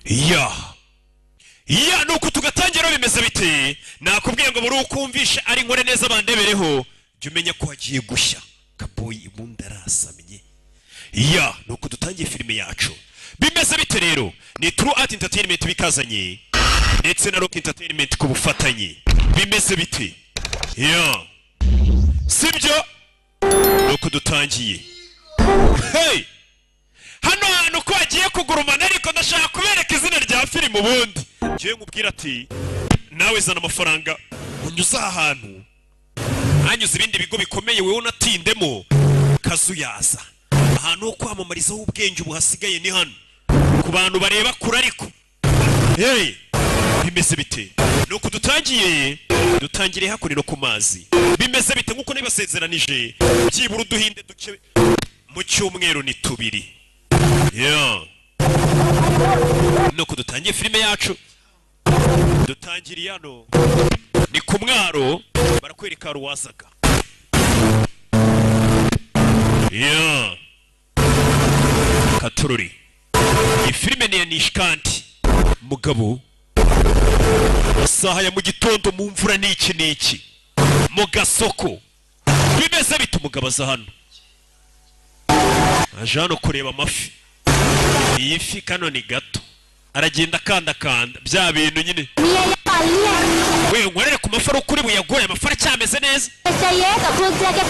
Ya, nuko tugatangira. Bimeze bite? Nakubwiye ngo buri ukumvishe ari nkore neza bandebereho, jya umenya ko hagiye gushya. Kaboyi ubundi arasamye. Ya, nuko dutangiye filime yacu. Bimeze bite rero? Ni True Art Entertainment bikazanye ndetse na Rock Entertainment ku bufatanye. Bimeze bite? Ya, sibyo? Nuko dutangiye. Hey, hano hantu ko hagiye kugurumana, ariko ndashaka kubereka izina rya filime. Ubundi ngiye nkubwira ati nawe zana amafaranga unyuze aha hantu hanyuze ibindi bigo bikomeye, wowe unatindemo kazuyaza. Ahantu ho kwamamarizaho ubwenge ubu hasigaye ni hano ku bantu bareba kure. Ariko hey, bimeze bite? Nuko dutangiye, dutangiriye hakurino ku mazi. Bimeze bite? Nk'uko nibasezeranije, byibura uduhinde duke mu cyumweru ni tubiri. Yeah. Nuko dutangiye filime yacu, dutangiriye hano ni ku mwaro, barakwereka ruwazaga. Yeah. Katururi, iyi filime ni iya Nishkanti. Mugabo, amasaha ya mu gitondo, mu mvura n'iki n'iki, mu gasoko. Bimeze bite? Umugabo aza hano, aje hano kureba amafi. Iyi fi kano ni gato, aragenda akandakanda bya bintu nyine. We, nkorere ku mafi ari ukuri buyagoye, amafi aracyameze neza.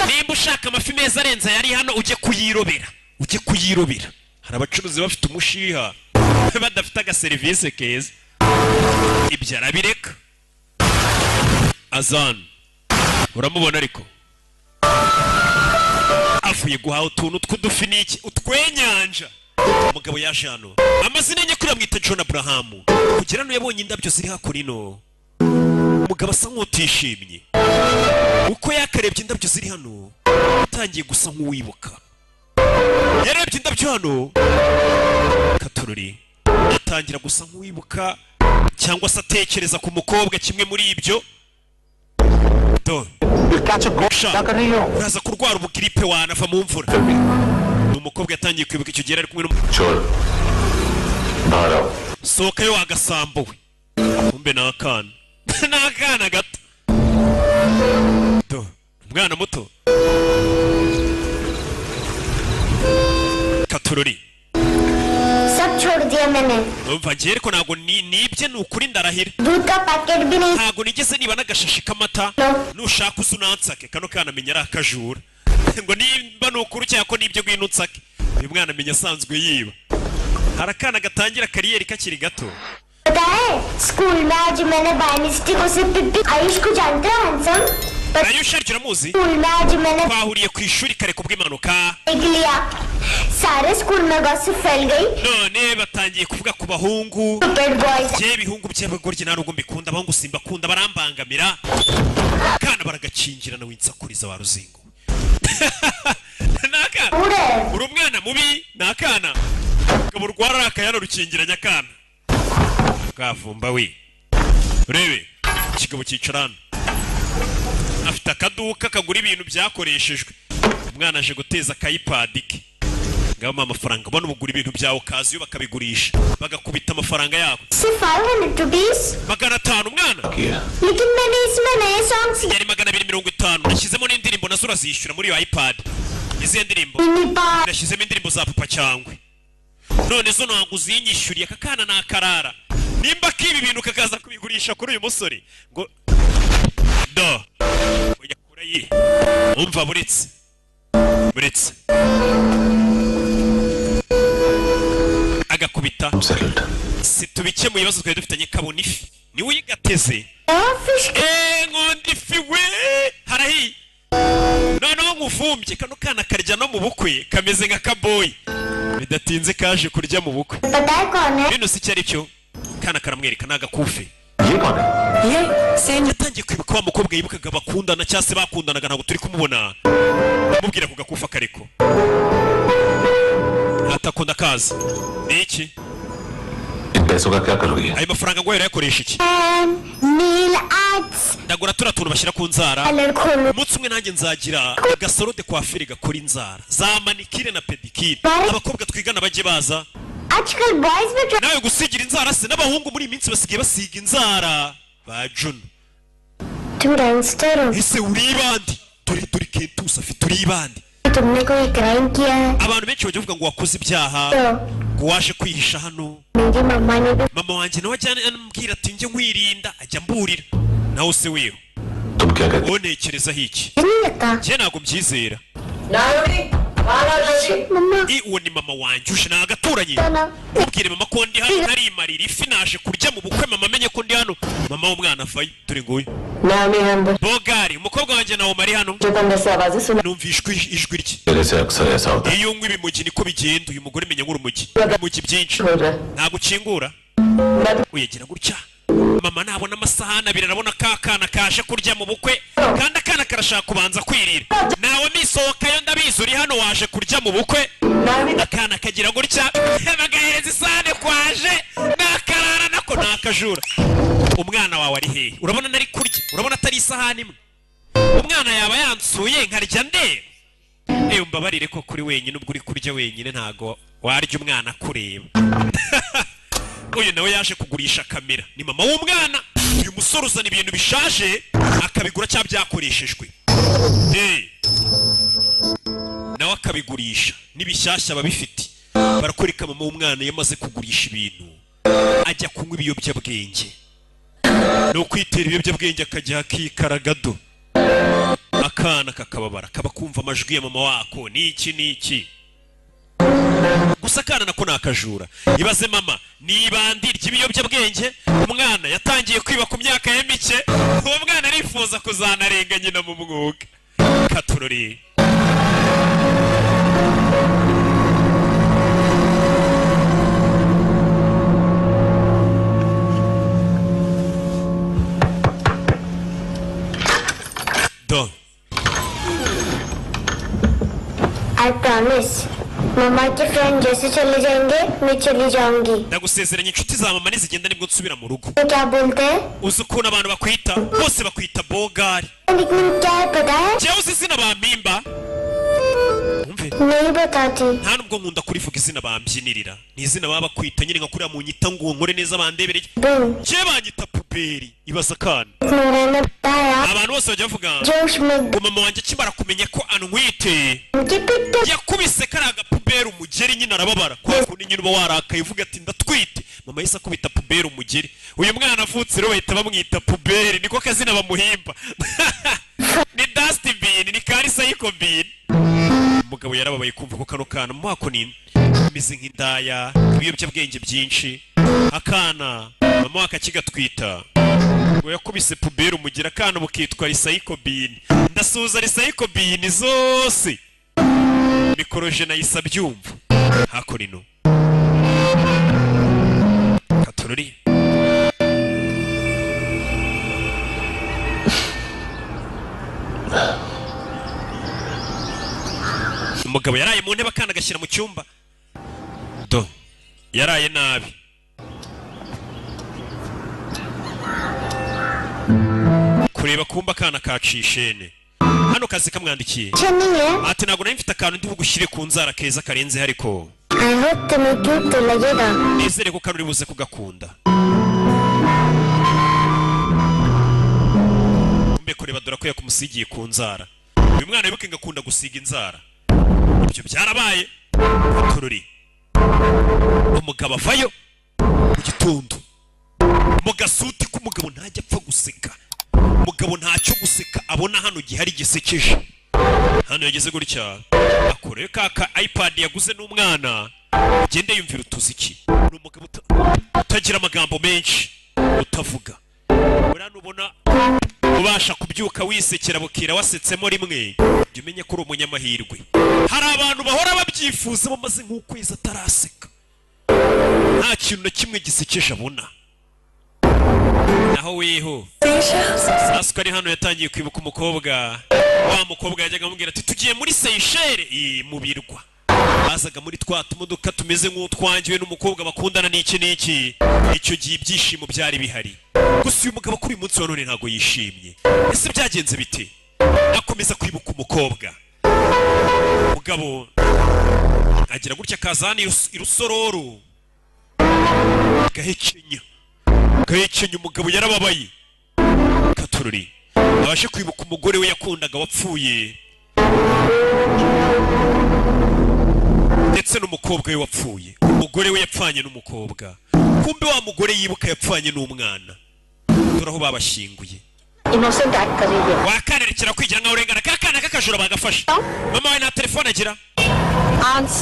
Nimba ushaka amafi meza arenze ayari hano, ujye kuyirobera, ujye kuyirobera. Hari abacuruzi bafite umushiha badafite agaserivisi keza. Ibyo arabireka, azana. Uramubona ariko avuye guhaha utuntu tw'udufi n'iki, utwenyanja. Umugabo yaje hano, amazina ye nyakuri bamwita John Abrahamu. Kugira hano yabonye indabyo ziri hakurino. Umugabo asa nk'utishimye uko yakarebye indabyo ziri hano, atangiye gusa nk'uwibuka. Yarebye indabyo hano katorori, atangira gusa nk'uwibuka cyangwa se atekereza ku mukobwa, kimwe muri ibyo. Do sha, uraza kurwara ubugiripe wanava mu mvura. Ni umukobwa yatangiye kwibuka icyo gihe ari kumwe n'umu छोड़ बाहर आओ. Sohokayo wagasambuwe. Kumbe ni akana, ni akana gato. Do, umwana muto katurori. सब छोड़ दिया मैंने. Umva njye ariko ntabwo nibye, ni ukuri ndarahira. दूध का पैकेट भी नहीं. Ntabwo nigeze niba n'agashashi k'amata. Nushaka uze unansake. Kano kana menya ari akajura, ngo nimba ni ukuri cyangwa ko nibyo, ngwino unsake. Uyu mwana amenya asanzwe yiba. Hari akana gatangira kariyeri kakiri gato. पता है, स्कूल में आज मैंने by mistake उसे पिप्पी, आयुष को जानते हो, handsome. Ayusha aryo uramuzi? School में आज मैंने Twahuriye ku ishuri kare kubw'impanuka. देख लिया, सारे स्कूल में गॉसिप फैल गई. None batangiye kuvuga ku bahungu. Stupid boys. Njye ibihungu by'abagoryi nta nubwo mbikunda, abahungu simbakunda, barambangamira. Kana baragakingirana, winsakuriza wa ruzingo. Ni akana. पूरे Uri umwana mubi. Ni akana kaba urwara yararukingiranye akana kavumba. We urebe ikigabo cyicara hano, afite akaduka kagura ibintu byakoreshejwe. Umwana aje guteza akayipadi ke ngabo amafaranga. Ubona ubugura ibintu byawe ukaza bakabigurisha, bagakubita amafaranga yabo. सिर्फ 500 rupees. 500 umwana. किया. लेकिन मैंने इसमें नए songs Yari 250, nashyizemo n'indirimbo, nazo urazishyura muri iyo iPad. Izihe ndirimbo? Mini. Nashyizemo indirimbo za Papa Cyangwe, none zo ntabwo uzinyishyuriye. Aka kana ni akarara, nimba kiba ibintu kakaza kubigurisha kuri uyu musore ngo do oya kura ye. Umva, buretse, buretse agakubita. Settled. Si tubikemuye ibibazo twari dufitanye? Kabona ifi, niwe uyigateze. Fish. Eee, nkunda ifi we, harahiye. Noneho nkufumbye. Kano kana karya no mu bukwe, kameze nka kaboyi. Bidatinze kaje kurya mu bukwe. पता है कौन है? Bino si icyo ari cyo. Kana karamwereka, ni agakufi. ये कौन है? ये same. Yatangiye kwibuka wa mukobwa yibukaga bakundana cyangwa se bakundanaga. Ntabwo turi kumubona. Amubwira ku gakufi akariko atakunda kaza ni iki? इन पैसों का क्या करोगी? Ayo mafaranga ngo yakoresha iki? Nail arts. Ndagura turiya tuntu bashyira ku nzara. Colour खोलो. Umunsi umwe nanjye nzagira agasoro de coiffure gakora inzara za manicure na pédicure, abakobwa twigana bajye baza. आजकल boys भी Nawe gusigira inzara se? N'abahungu muri iyi minsi basigaye basiga inzara ba Juno. तुम gangster हो। Ese uri ibandi? Dore dore Kentusi afite uri ibandi. तुमने कोई crime किया है? Abantu benshi bajya bavuga ngo wakoze ibyaha, तो ngo waje kwihisha hano. मेरी मम्मा ने भी Mama wanjye nawe ajya ambwira ati njye nkwirinda, ajya mburira. Nawe se weho, तुम क्या कहते wowe ntekerezaho iki? नहीं लगता। Njye ntabwo mbyizera. Mamma. I uwo ni mama wanjye uje, ni agaturanyi. तो ना Mubwire mama ko ndi hano ntarimarira ifi, naje kurya mu bukwe, mama amenye ko ndi hano. Mama w'umwana avayo, dore nguyu. Naomi अंदर Bogari, umukobwa wanjye nawe ari hano. जो अंदर से आवाजें सुना Numva ijwi rye. तेरे से अक्सर ऐसा होता है। Iyo unywa ibimogi niko bigenda. Uyu mugore menya nk'urumogi, ibimogi byinshi. खोल रहा है। Ntabwo ukingura, uyagira gutya. Mama nabona amasahani abiri arabona ka kana kaje kurya mu bukwe, kandi akana karashaka kubanza kwirira. Nawe misohokayo, ndabizi uri hano waje kurya mu bukwe. Akana kagira gutya bagahereza isahani kwaje nakarara nako nakajura. Umwana wawe ari hehe? Urabona nari kurya, urabona atari isahani imwe? Umwana yaba yansuye nkarya ndeba. Ewe mbabarire ko kuri wenyine, ubwo uri kurya wenyine ntago warya umwana akureba. Uyu nawe yaje kugurisha kamera, ni mama w'umwana. Uyu musore uzana ibintu bishaje akabigura cyangwa byakoreshejwe. Eh. Nawe akabigurisha n'ibishyashya ababifite. Barakwereka mama w'umwana yamaze kugurisha ibintu, ajya kunywa ibiyobyabwenge, ni ukwitera ibiyobyabwenge, akajya akikaragado. Akana kakababara, kaba kumva amajwi ya mama wako niki niki. Gusa akana nako ni akajura. Ibaze mama ni ibandi ry'ibiyobyabwenge, umwana yatangiye kwiba ku myaka ye mike. Uwo mwana arifuza kuzanarenga nyina mu mwuga. Katurori. Do. I promise मम्मा के friend जैसे चले जाएंगे मैं चली जाऊंगी। Ndagusezeranya, inshuti za mama nizigenda nibwo nsubira mu rugo. तो क्या बोलते हैं? Uzi ukuntu abantu bakwita? Bose bakwita Bogari. Nickname क्या है पता है? Njyewe uzi izina bampimba? Umve. नहीं बताती। Nta nubwo nkunda kurivuga izina bambyinirira, ni izina baba bakwita nyine nka kuriya munyita ngo nkore neza bandebereye. Bin Njyewe banyita Puberi. Ibaza akana. Nora ने बताया Abantu bose bajya bavuga जोश में ngo mama wanjye akimara kumenya ko antwite उनके पिट्टे yakubise kariya gapuberi umugeri, nyine arababara. Kwa kundi nyine uba warakaye uvuga ati ndatwite, mama yahise akubita puberi umugeri. Uyu mwana avutse rero bahita bamwita Puberi, niko kazina bamuhimba. Ni dustbin, ni recycle bin. Umugabo yarababaye kumva ko kano kana mu mwako ni imeze nk'indaya, ibiyobyabwenge byinshi, akana mama wakakigatwita ngo yakubise puberi umugeri, akana bukitwa recycle bin. Ndasuhuza recycle bin zose, mikoroje nayisa byumva hakurino katorori. Umugabo yaraye mu ntebe, akana agashyira mu cyumba. Do, yaraye nabi. Kureba kumba akana kacishene hano kazi kamwandikiye. अच्छा नहीं है। Ati ntabwo nari mfite akantu ndi bugushyire ku nzara keza karenze, ariko I hope तुम्हें क्यूट तो लगेगा। Nizere ko kano uri buze kugakunda. Kumbe kureba dore ko yakumusigiye ku nzara. Uyu mwana wibuke ngo akunda gusiga inzara, ibyo byarabaye. Tururi umugabo avayo mu gitondo mu gasuti k'umugabo, ntajya apfa guseka. Umugabo ntacyo guseka abona hano gihari gisekeje. Hano yageze gutya akorewe ka iPad yaguze n'umwana, agende yumvira utuziki. Ni umugabo utagira amagambo menshi, utavuga. Buriya nubona ubasha kubyuka wisekera bukira wasetsemo rimwe, jya umenya ko uri umunyamahirwe. Hari abantu bahora babyifuza, bamaze nk'ukwezi ataraseka, nta kintu na kimwe gisekeje abona. Naho weho Sasuke ari hano yatangiye kwibuka umukobwa, wa mukobwa yajyaga amubwira ati tugiye muri Seychelles, mu birwa bazaga muri twa tumodoka tumeze nk'utwangiwe n'umukobwa bakundana n'iki n'iki. Icyo gihe ibyishimo byari bihari. Gusa uyu mugabo kuri uyu munsi wa none ntabwo yishimye. Ese byagenze bite? Akomeza kwibuka umukobwa. Umugabo agira gutya akazana irusororo. Aragahekenya, gahekenya. Umugabo yarababaye. Katururi abashe kwibuka umugore we yakundaga wapfuye, ndetse n'umukobwa we wapfuye. Umugore we yapfanye n'umukobwa. Kumbe wa mugore yibuka yapfanye n'umwana. Dore aho babashyinguye. Innocent act कर रही है। Wakanerekera kwigira nkaho urengana. Ka kana k'akajura bagafashe. Mama we nta telefone agira.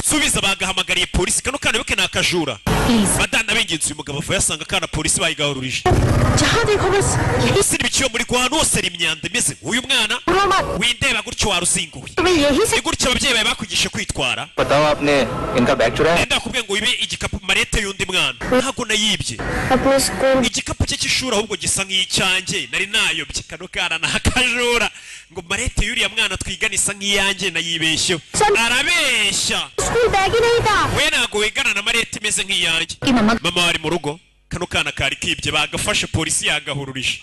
Subiza, bagahamagariye polisi. Kano kana wibuke ni akajura. Madana bingenzi, uyu mugabo ava yasanga akana polisi bayigahururije. जहाँ देखो बस यही। Ese n'ibikiyo muri ahantu hose hari imyanda imeze nk'uyu mwana. Windeba gutyo, waruzinguye. तुम्हें यही से Ni gutya ababyeyi bawe bakwigisha kwitwara? बताओ, आपने इनका बैग चुराया? Nenda bakubwiye ngo wibe igikapu, marete y'undi mwana. Ntabwo nayibye. अपने school Igikapu cye cy'ishuri ahubwo gisa nk'icyanjye, nari nayobye. Kano kana ni akajura, ngo marete y'uriya mwana twigana isa nk'iyanjye, nayibeshyeho. Arabeshya. School bag ही नहीं था। We ntabwo wigana na marete imeze nk'iyanjye. Mama wari mu rugo. Kano kana kari kibye, bagafashe, polisi yagahururije.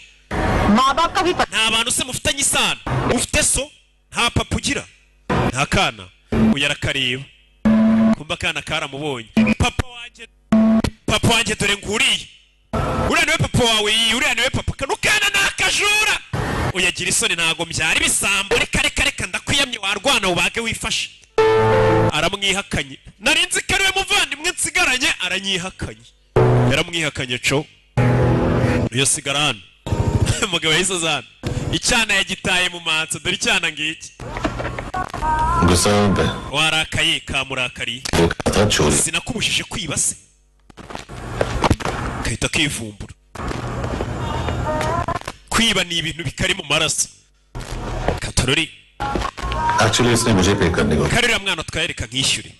माँ बाप का भी पता Nta bantu se mufitanye isano? Ufite so? Nta papa ugira? Nta kana. Uyu arakareba, kumba akana karamubonye. Papa wanjye, papa wanjye, dore nguriye. Uriya niwe papa wawe? Iyi uriya niwe papa. Kano kana ni akajura. Uyagira isoni: ntago mbyara ibisambo. Reka reka reka, ndakwiyamye. Warwana ubage wifashe. Aramwihakanye. Nari nzi ko ariwe muvandimwe nsigaranye, aranyihakanye. Yaramwihakanye co. Uyo sigara hano. Umugabo yahise aza hano, icyana yagitaye mu manso. Dore icyana ngiki. गुस्सा हूं पे। Warakaye? Kamurakariye. वो कहा था चोरी। Sinakubujije kwiba se? Gahita kivumbura. Kwiba ni ibintu bikari mu maraso. Katorori. Actually इसने मुझे पे करने को। Karuriya mwana twayereka nkishyure.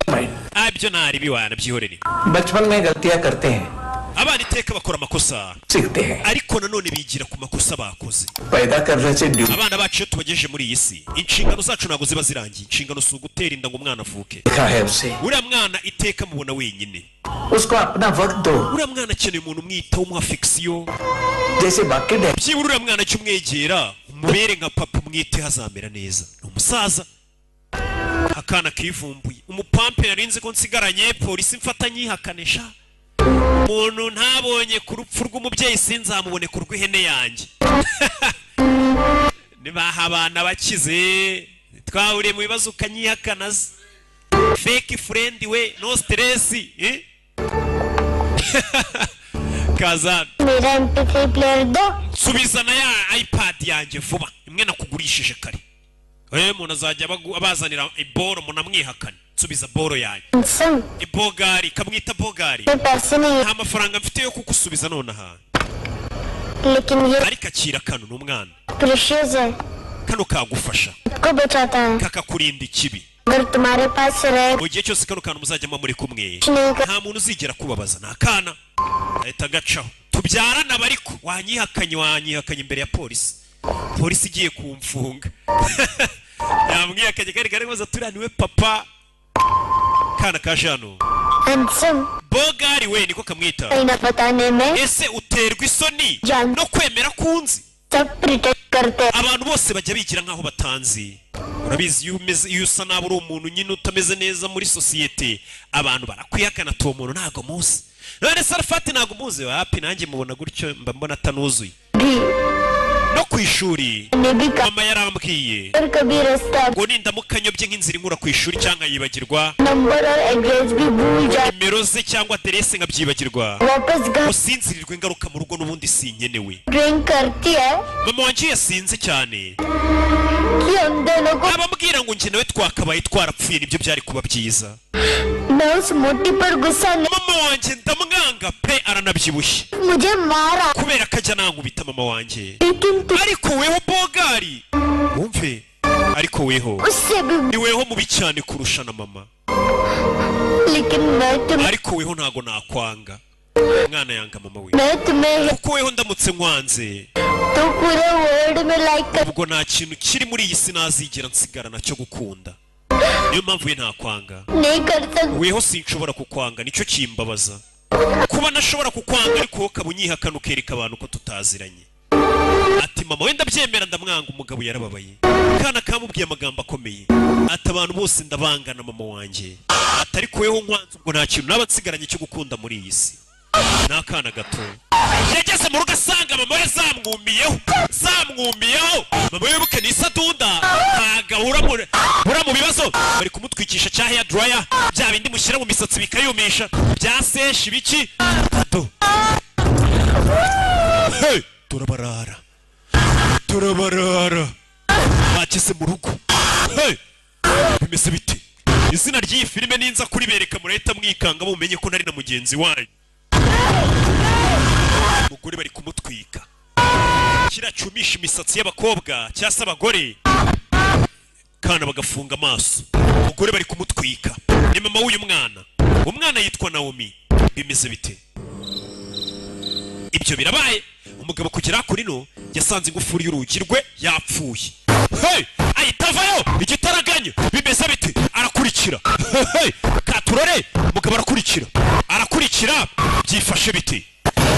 Ibyo ntari biwana, byihorere. बचपन में गलतियां करते हैं। Abana iteka bakora amakosa, सीखते हैं। ariko nanone bigira ku makosa bakoze. पैदा करने से duty Abana bacu iyo tubagejeje muri iyi si, inshingano zacu ntabwo ziba zirangiye. Inshingano si ugutera inda ngo umwana avuke. लिखा है उसे। Uriya mwana iteka mubona wenyine. उसको अपना वक्त दो। Uriya mwana akeneye umuntu umwitaho, umuha affection. जैसे बाकी daddy Byibura uriya mwana jya umwegera, umubere nka papa, umwiteho, azamera neza. Ni umusaza. Akana kivumbuye umupampe. Narinzi ko nsigaranye polisi mfata nyihakanisha. Umuntu ntabonye ku rupfu rw'umubyeyi, sinzamubone ku rw'ihene yanjye. Nibaha abana bakize, twahuriye mu bibazo ukanyihakana se. Fake friend we, no stress, eh? Kazana. मेरा MP3 player दो। Nsubiza na ya iPad yanjye vuba, imwe nakugurishije kare. Umuntu azajya abazanira iboro munamwihakane. Nsubiza boro yanjye. Handsome. Ibogari, kamwita bogari. मैं पैसे नहीं Nta mafaranga mfite yo kugusubiza nonaha, लेकिन ये ariko akira kano, ni umwana. Precious है। Kano kagufasha, को बचाता है। kakakurinda ikibi. अगर तुम्हारे पास रहे Mu gihe cyose kano kantu muzajya muba muri kumwe, नहीं कर nta muntu uzigera kubabaza. Ni akana, ahita agacaho. Tubyarana, ariko wanyihakanye, wanyihakanye imbere ya polisi. Polisi igiye kumfunga. Yamwihakanye kandi kari maze turiya niwe papa. Kana kaje hano. Handsome. Bogari we, niko kamwita. कहीं ना बताने में। Ese uterwa isoni Jan. no kwemera kunzi? सब pretend करते हैं। Abantu bose bajya bigira nk'aho batanzi. Urabizi, iyo umeze, iyo usa nabi, uri umuntu nyine utameze neza muri sosiyete, abantu barakwihakana, ati uwo muntu ntabwo muzi. None Sarafati ntabwo muzi? Wapi, nanjye mubona gutyo mba mbona atanuzuye. भी No ku ishuri मैंने भी कहा mama yarambwiye और कभी रास्ता ngo nindamuka nyobye nk'inzira inkura ku ishuri cyangwa nkayibagirwa, number और एड्रेस भी भूल जाए, nimero ze cyangwa aderese nkabyibagirwa, वापस घर usinzirirwe ingaruka mu rugo, n'ubundi sinkenewe. Drink करती है Mama wanjye yasinze cyane, कि हम दोनों को abambwira ngo njye nawe twakabaye twarapfuye, nibyo byari kuba byiza. मैं उस मोटी पर गुस्सा नहीं। Mama wanjye ndamwanga pe, aranabyibushye. मुझे मारा। Kubera ko ajya nankubita mama wanjye. लेकिन तू Ariko weho bogari, wumve, ariko weho उससे भी ni weho mubi cyane kurusha na mama. लेकिन मैं तुम्हें Ariko weho ntago nakwanga. Umwana yanga mama we. मैं तुम्हें Kuko weho ndamutse nkwanze, तो पूरे वर्ल्ड में लाइक कर ubwo nta kintu kiri muri iyi si nazigera nsigara nacyo gukunda. Niyo mpamvu we ntakwanga. नहीं कर सकती। Weho sinshobora kukwanga, nicyo kimbabaza, kuba nashobora kukwanga ariko wowe ukaba unyihakana, ukereka abantu ko tutaziranye. Ati mama wenda byemera, ndamwanga. Umugabo yarababaye. Kana kamubwiye amagambo akomeye, ati abantu bose ndabangana mama wanjye, ati ariko weho nkwanze, ubwo nta kintu naba nsigaranye cyo gukunda muri iyi si. Ni akana gato. Yageze mu rugo asanga mama we zamwumiyeho, zamwumiyeho. Mama we, wibuke, ni isadunda, ntabwo ahura mu bibazo. Bari kumutwikisha cya hair dryer, bya bindi mushyira mu misatsi bikayumisha, bya seshi biki do. Hey! Turabarara, turabarara, bageze mu rugo. Hey! Bimeze bite? Izina ry'iyi filime ninza kuribereka murahita mwikanga, mumenye ko nari na mugenzi wanyu. Umugore bari kumutwika kiriya cyumisha imisatsi y'abakobwa cyangwa se abagore, kana bagafunga amaso. Umugore bari kumutwika, ni mama w'uyu mwana. Umwana yitwa Naomi. Bimeze bite? Ibyo birabaye. Umugabo kugera kuri no yasanze ingufuri y'urugi rwe yapfuye. Hey! Ahita avayo igitaraganya. Bimeze bite? Arakurikira. Hey! Katurore, umugabo arakurikira, arakurikira. Byifashe bite?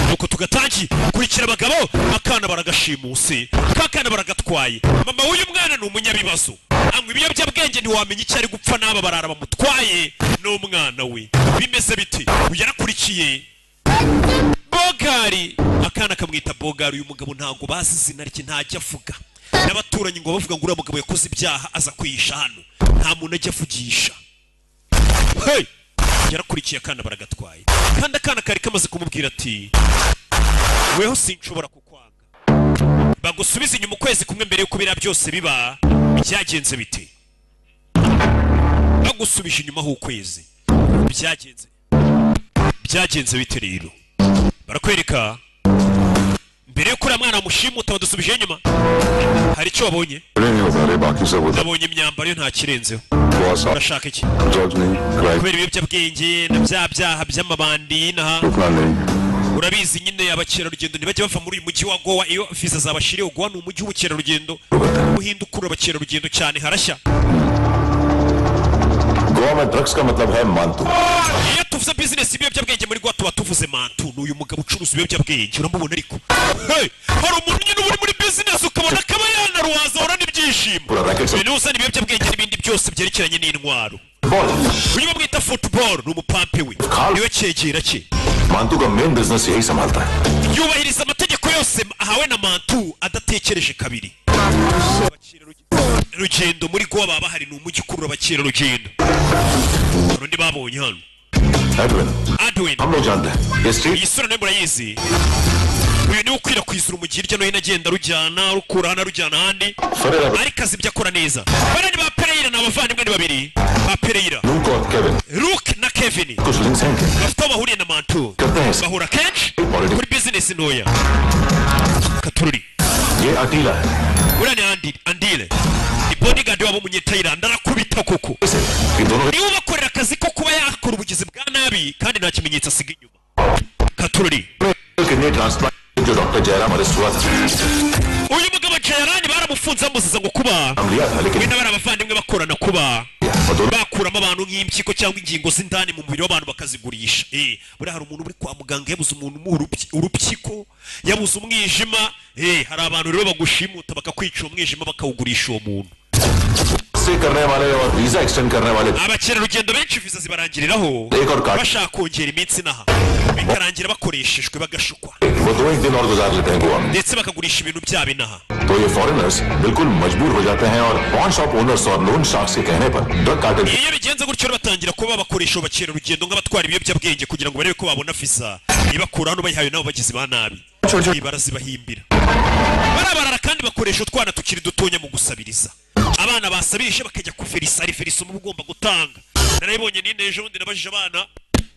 Nuko tugatangiye kurikira abagabo. Akana baragashimuse, kakana baragatwaye. Mama w'uyu mwana ni umunyabibazo, anywa ibiyobyabwenge, ntiwamenya icyo ari gupfa n'aba barara bamutwaye n'umwana we. Bimeze bite? Uyu yarakurikiye Bogari, akana kamwita Bogari. Uyu mugabo ntabwo bazi izina rye, ntajya avuga n'abaturanyi ngo bavuga ngo uriya mugabo yakoze ibyaha aza kwihisha hano, nta muntu ajya avugisha. Hey! Yarakurikiye, akana baragatwaye, kandi akana kari kamaze kumubwira ati: "Weho sinshobora kukwanga." Bagusubiza inyuma ukwezi kumwe mbere y'uko biriya byose biba. Byagenze bite? Bagusubije inyuma h'ukwezi, byagenze bite? Rero barakwereka mbere y'uko uriya mwana bamushimuta. Badusubije inyuma, hari icyo wabonye? नहीं बता रहे, बाकी सब उधर। Nabonye imyambaro yo, nta kirenzeho. बहुत साफ। Urashaka iki? Drugs नहीं, crime Kubera ibiyobyabwenge na bya byaha by'amabandi n'aha. रुकना नहीं। Urabizi nyine, abakerarugendo ntibajya bava muri uyu mujyi wa Goa iyo viza zabashiriye. Goa ni umujyi w'ubukerarugendo, uhinda ukurura abakerarugendo cyane, harashya. Goa में ड्रग्स का मतलब है मानतू। Iyo tuvuze bizinesi y'ibiyobyabwenge muri Goa, tuba tuvuze Mantu. Ni uyu mugabo ucuruza ibiyobyabwenge, uramubona. Ariko hey, hari umuntu nyine uba uri muri bizinesi ukabona akaba yanaruhaza, ahorana ibyishimo. पूरा racket. Ibintu uzana ibiyobyabwenge n'ibindi byose byerekeranye n'intwaro. Ball. Uyu bamwita Football, ni umupampe we, niwe cyegera cye. मानतू का main business यही संभालता है। Yubahiriza amategeko yose ahawe na Mantu adatekereje kabiri. Rugendo muri Goa baba bahari, ni umujyi ukurura abakerarugendo. Hari undi babonye hano. Edwin. Edwin. हम लोग जानते हैं ये street Iyi sura nayo murayizi. Uyu niwe ukwirakwiza urumogi hirya no hino, agenda arujyana, arukura hano arujyana ahandi, Ferreira. ariko azi ibyo akora neza. Bariya ni ba Pereira, ni abavandimwe, ni babiri ba Pereira. Luke और Kevin. Luke na Kevin कुछ लिंक्स हैं क्या? bafite aho bahuriye na Mantu. करते हैं। Bahura kenshi kuri bizinesi ntoya katururi. ये अटीला है। Uriya ni Andile, ni bodyguard wabo, umunyetayilandi, arakubita koko. इसे ये दोनों Niwe ubakorera akazi ko kuba yakora ubugizi bwa nabi, kandi nta kimenyetso asiga inyuma katururi. Kidney transplant जो डॉक्टर जयराम अरेस्ट हुआ था। Uyu mugabo Jayarani baramufunze, bamuziza ngo kuba नाम लिया था लेकिन we n'abari abavandimwe bakorana kuba और दोनों bakuramo abantu nk'impyiko cyangwa ingingo z'indani mu mubiri w'abantu bakazigurisha. Buriya hari umuntu uri kwa muganga yabuze umuntu umuha urupyiko, yabuze umwijima. Hari abantu rero bagushimuta bakakwica uwo mwijima, bakawugurisha uwo muntu. से करने वाले और visa extend करने वाले Abakerarugendo benshi viza zibarangiriraho एक और card bashaka kongera iminsi inaha, bikarangira bakoreshejwe, bagashukwa, वो दो एक दिन और गुजार लेते हैं गोवा में। ndetse bakagurisha ibintu byabo inaha. तो ये फॉरेनर्स बिल्कुल मजबूर हो जाते हैं और pawn shop owners और लोन शार्क्स के कहने पर drug cartel Iyo bigenze gutyo rero, batangira kuba bakoresha abo bakerarugendo nk'abatwara ibiyobyabwenge kugira ngo barebe ko babona viza ibakura hano, bayihawe nabo bagizi ba nabi barazibahimbira, barabarara. Kandi bakoresha utwana tukiri dutonya mu gusabiriza. Abana basabirije bakajya kuverisa, ari verisa uba ugomba gutanga. Narayibonye nine ejo bundi, nabajije abana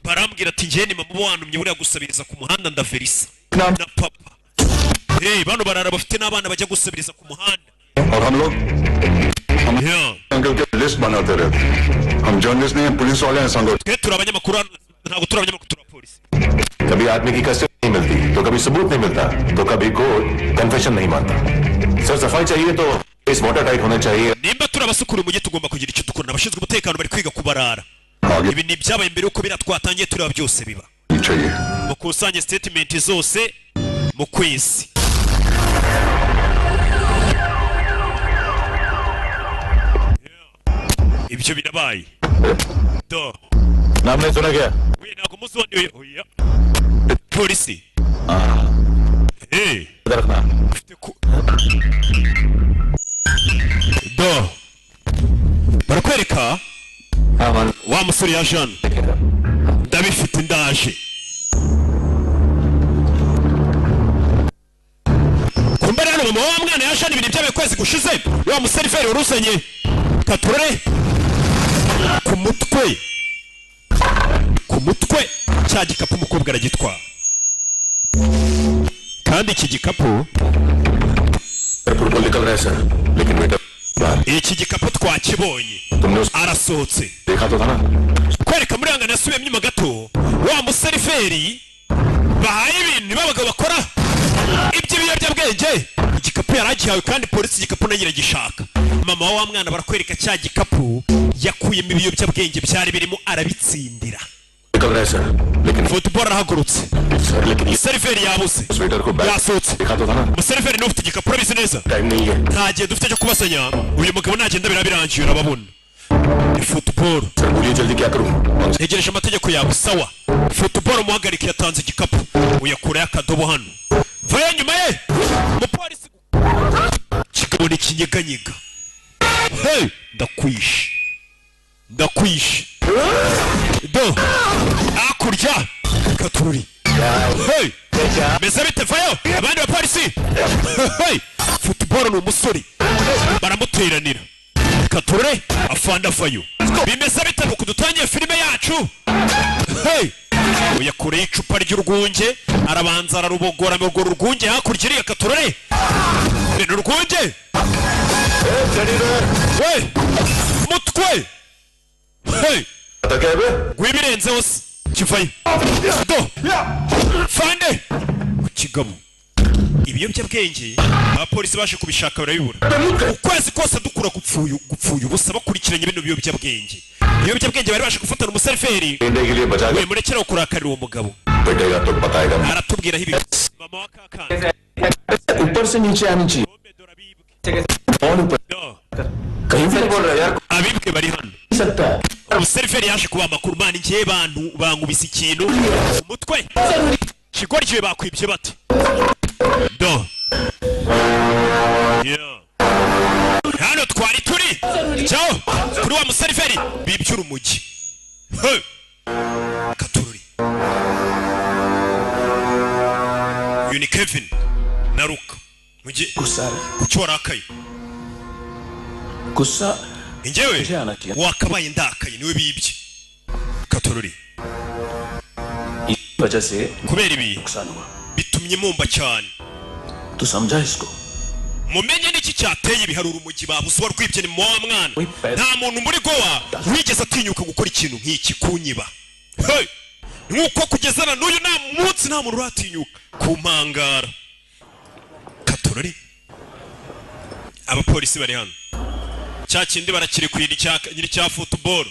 barambwira ati: "Njye ni mama uba wantumye buriya gusabiriza ku muhanda, ndaverisa na papa." Hey, bano barara bafite n'abana bajya gusabiriza ku muhanda. और हम लोग हम अंकल के लिस्ट बनाते रहते। हम जर्नलिस्ट नहीं हैं, पुलिस वाले हैं संगो। Twe turi abanyamakuru hano, ntabwo turi abanyamakuru, turi abapolisi. कभी आदमी की कस्टडी नहीं मिलती, तो कभी सबूत नहीं मिलता, तो कभी कोर्ट कन्फेशन नहीं मानता। सर, सफाई चाहिए तो इस वाटर टाइट होने चाहिए। Nimba turi abasukura umujyi, tugomba kugira icyo dukora. Abashinzwe umutekano bari kwiga kubarara. Ibi ni ibyabaye mbere yuko biriya twatangiye tureba byose biba. चाहिए। Mukusanye statement zose mu kwezi. Ibyo birabaye do. नाम नहीं सुना क्या? We, ntabwo muzi uwo ndiwe? Oya. Polisi. Eh. रखना। Ufite do barakwereka हाँ मान wa musore ya Jean, ndabifite, ndaje. Kumbe rero mama wa mwana ya Jean, ibintu byabaye kwezi gushize, wa museriveri waruzanye katurore ku mutwe, ku mutwe cya gikapu umukobwa aragitwara, kandi iki gikapu football निकल रहा है सर, लेकिन बेटा बाहर iki gikapu twakibonye. तुमने उसे Arasohotse. देखा तो था ना? Kwereka muri angana yasubiyemo inyuma gato, wa museriveri bahaye ibintu nibo abagabo bakora iby'ibiyobyabwenge. Igikapu yari agihawe, kandi polisi igikapu nayo iragishaka. Mama wa mwana, barakwereka cya gikapu yakuyemo ibiyobyabwenge byari birimo, arabitsindira. निकल रहा है सर, लेकिन Football arahagurutse. Sir, लेकिन ये Seriveri yabuze. उस वेटर को bag Yasohotse. देखा तो था ना? Umuseriveri niwe ufite igikapu, urabizi neza. Time नहीं है। Nta gihe dufite cyo kubasanya, uyu mugabo nagenda biraba birangiye, urababona ni football. Sir, बोलिए, जल्दी क्या करूं? Ntegereje amategeko yawe. Sawa, football umuhagarike, yatanze igikapu, uyakurayo akadobo hano, vayo nyuma ye umupolisi kigabo ni ikinyeganyega. Hey, ndakwishe, ndakwishe. Do hakurya katururi. Hey, meze bite? Vayo abandi bapolisi. Hey, football ni umusore, baramuteranira katurure. Afanda, avayo. Bimeze bite nuko dutangiye filime yacu? Hey, uyakureye icupa ry'urwunge, arabanza ararubogora urwo rwunge hakurya iriya. Katurore, ni urwunge we mutwe. Hey, rw'ibirenzeho se kivayo. Do fande ku kigabo ibiyobyabwenge, abapolisi baje kubishaka barabibura. Ukwezi kose dukura gupfuye, gupfuye ubusa, bakurikiranye bino biyobyabwenge. Ibiyobyabwenge bari baje gufatana umuseriveri. India के लिए बचा We, murekeraho kurakarira uwo mugabo. पिटेगा तो बताएगा। Aratubwiraho ibi mama wa kakana. ऊपर से नीचे आनी चाहिए। Bombe, dore abibwe. कौन ऊपर? Do. कहीं से बोल रहा है यार? Abibwe bari hano. सकता है। Umuseriveri yaje kuba amakuru mani, ngiye bantu bankubise ikintu umutwe kigoryi, bakwibye bate? Do. Yeah. Hano twari turi cyaho kuri wa museriveri bibye urumogi. Hey! Katururi, uyu ni Kevin na Luka mugihe. गुस्सा आ रहा है? Kuki warakaye? गुस्सा Njyewe मुझे आना चाहिए। Wakabaye ndakaye niwe bibye. Katururi. इस वजह से Kubera ibi नुकसान हुआ। Bitumye mumba cyane. तू समझा इसको? Mumenye n'iki cyateye ibi. Hari urumogi babuze, uwarwibye ni mama wa mwana. We Nta muntu muri Gowa wigeze atinyuka gukora ikintu nk'iki, kunyiba. Hey! Nk'uko kugeza na n'uyu nta munsi nta muntu uratinyuka kumpangara. Katorori, abapolisi bari hano, cya kindi barakirekuye nyiri cya football.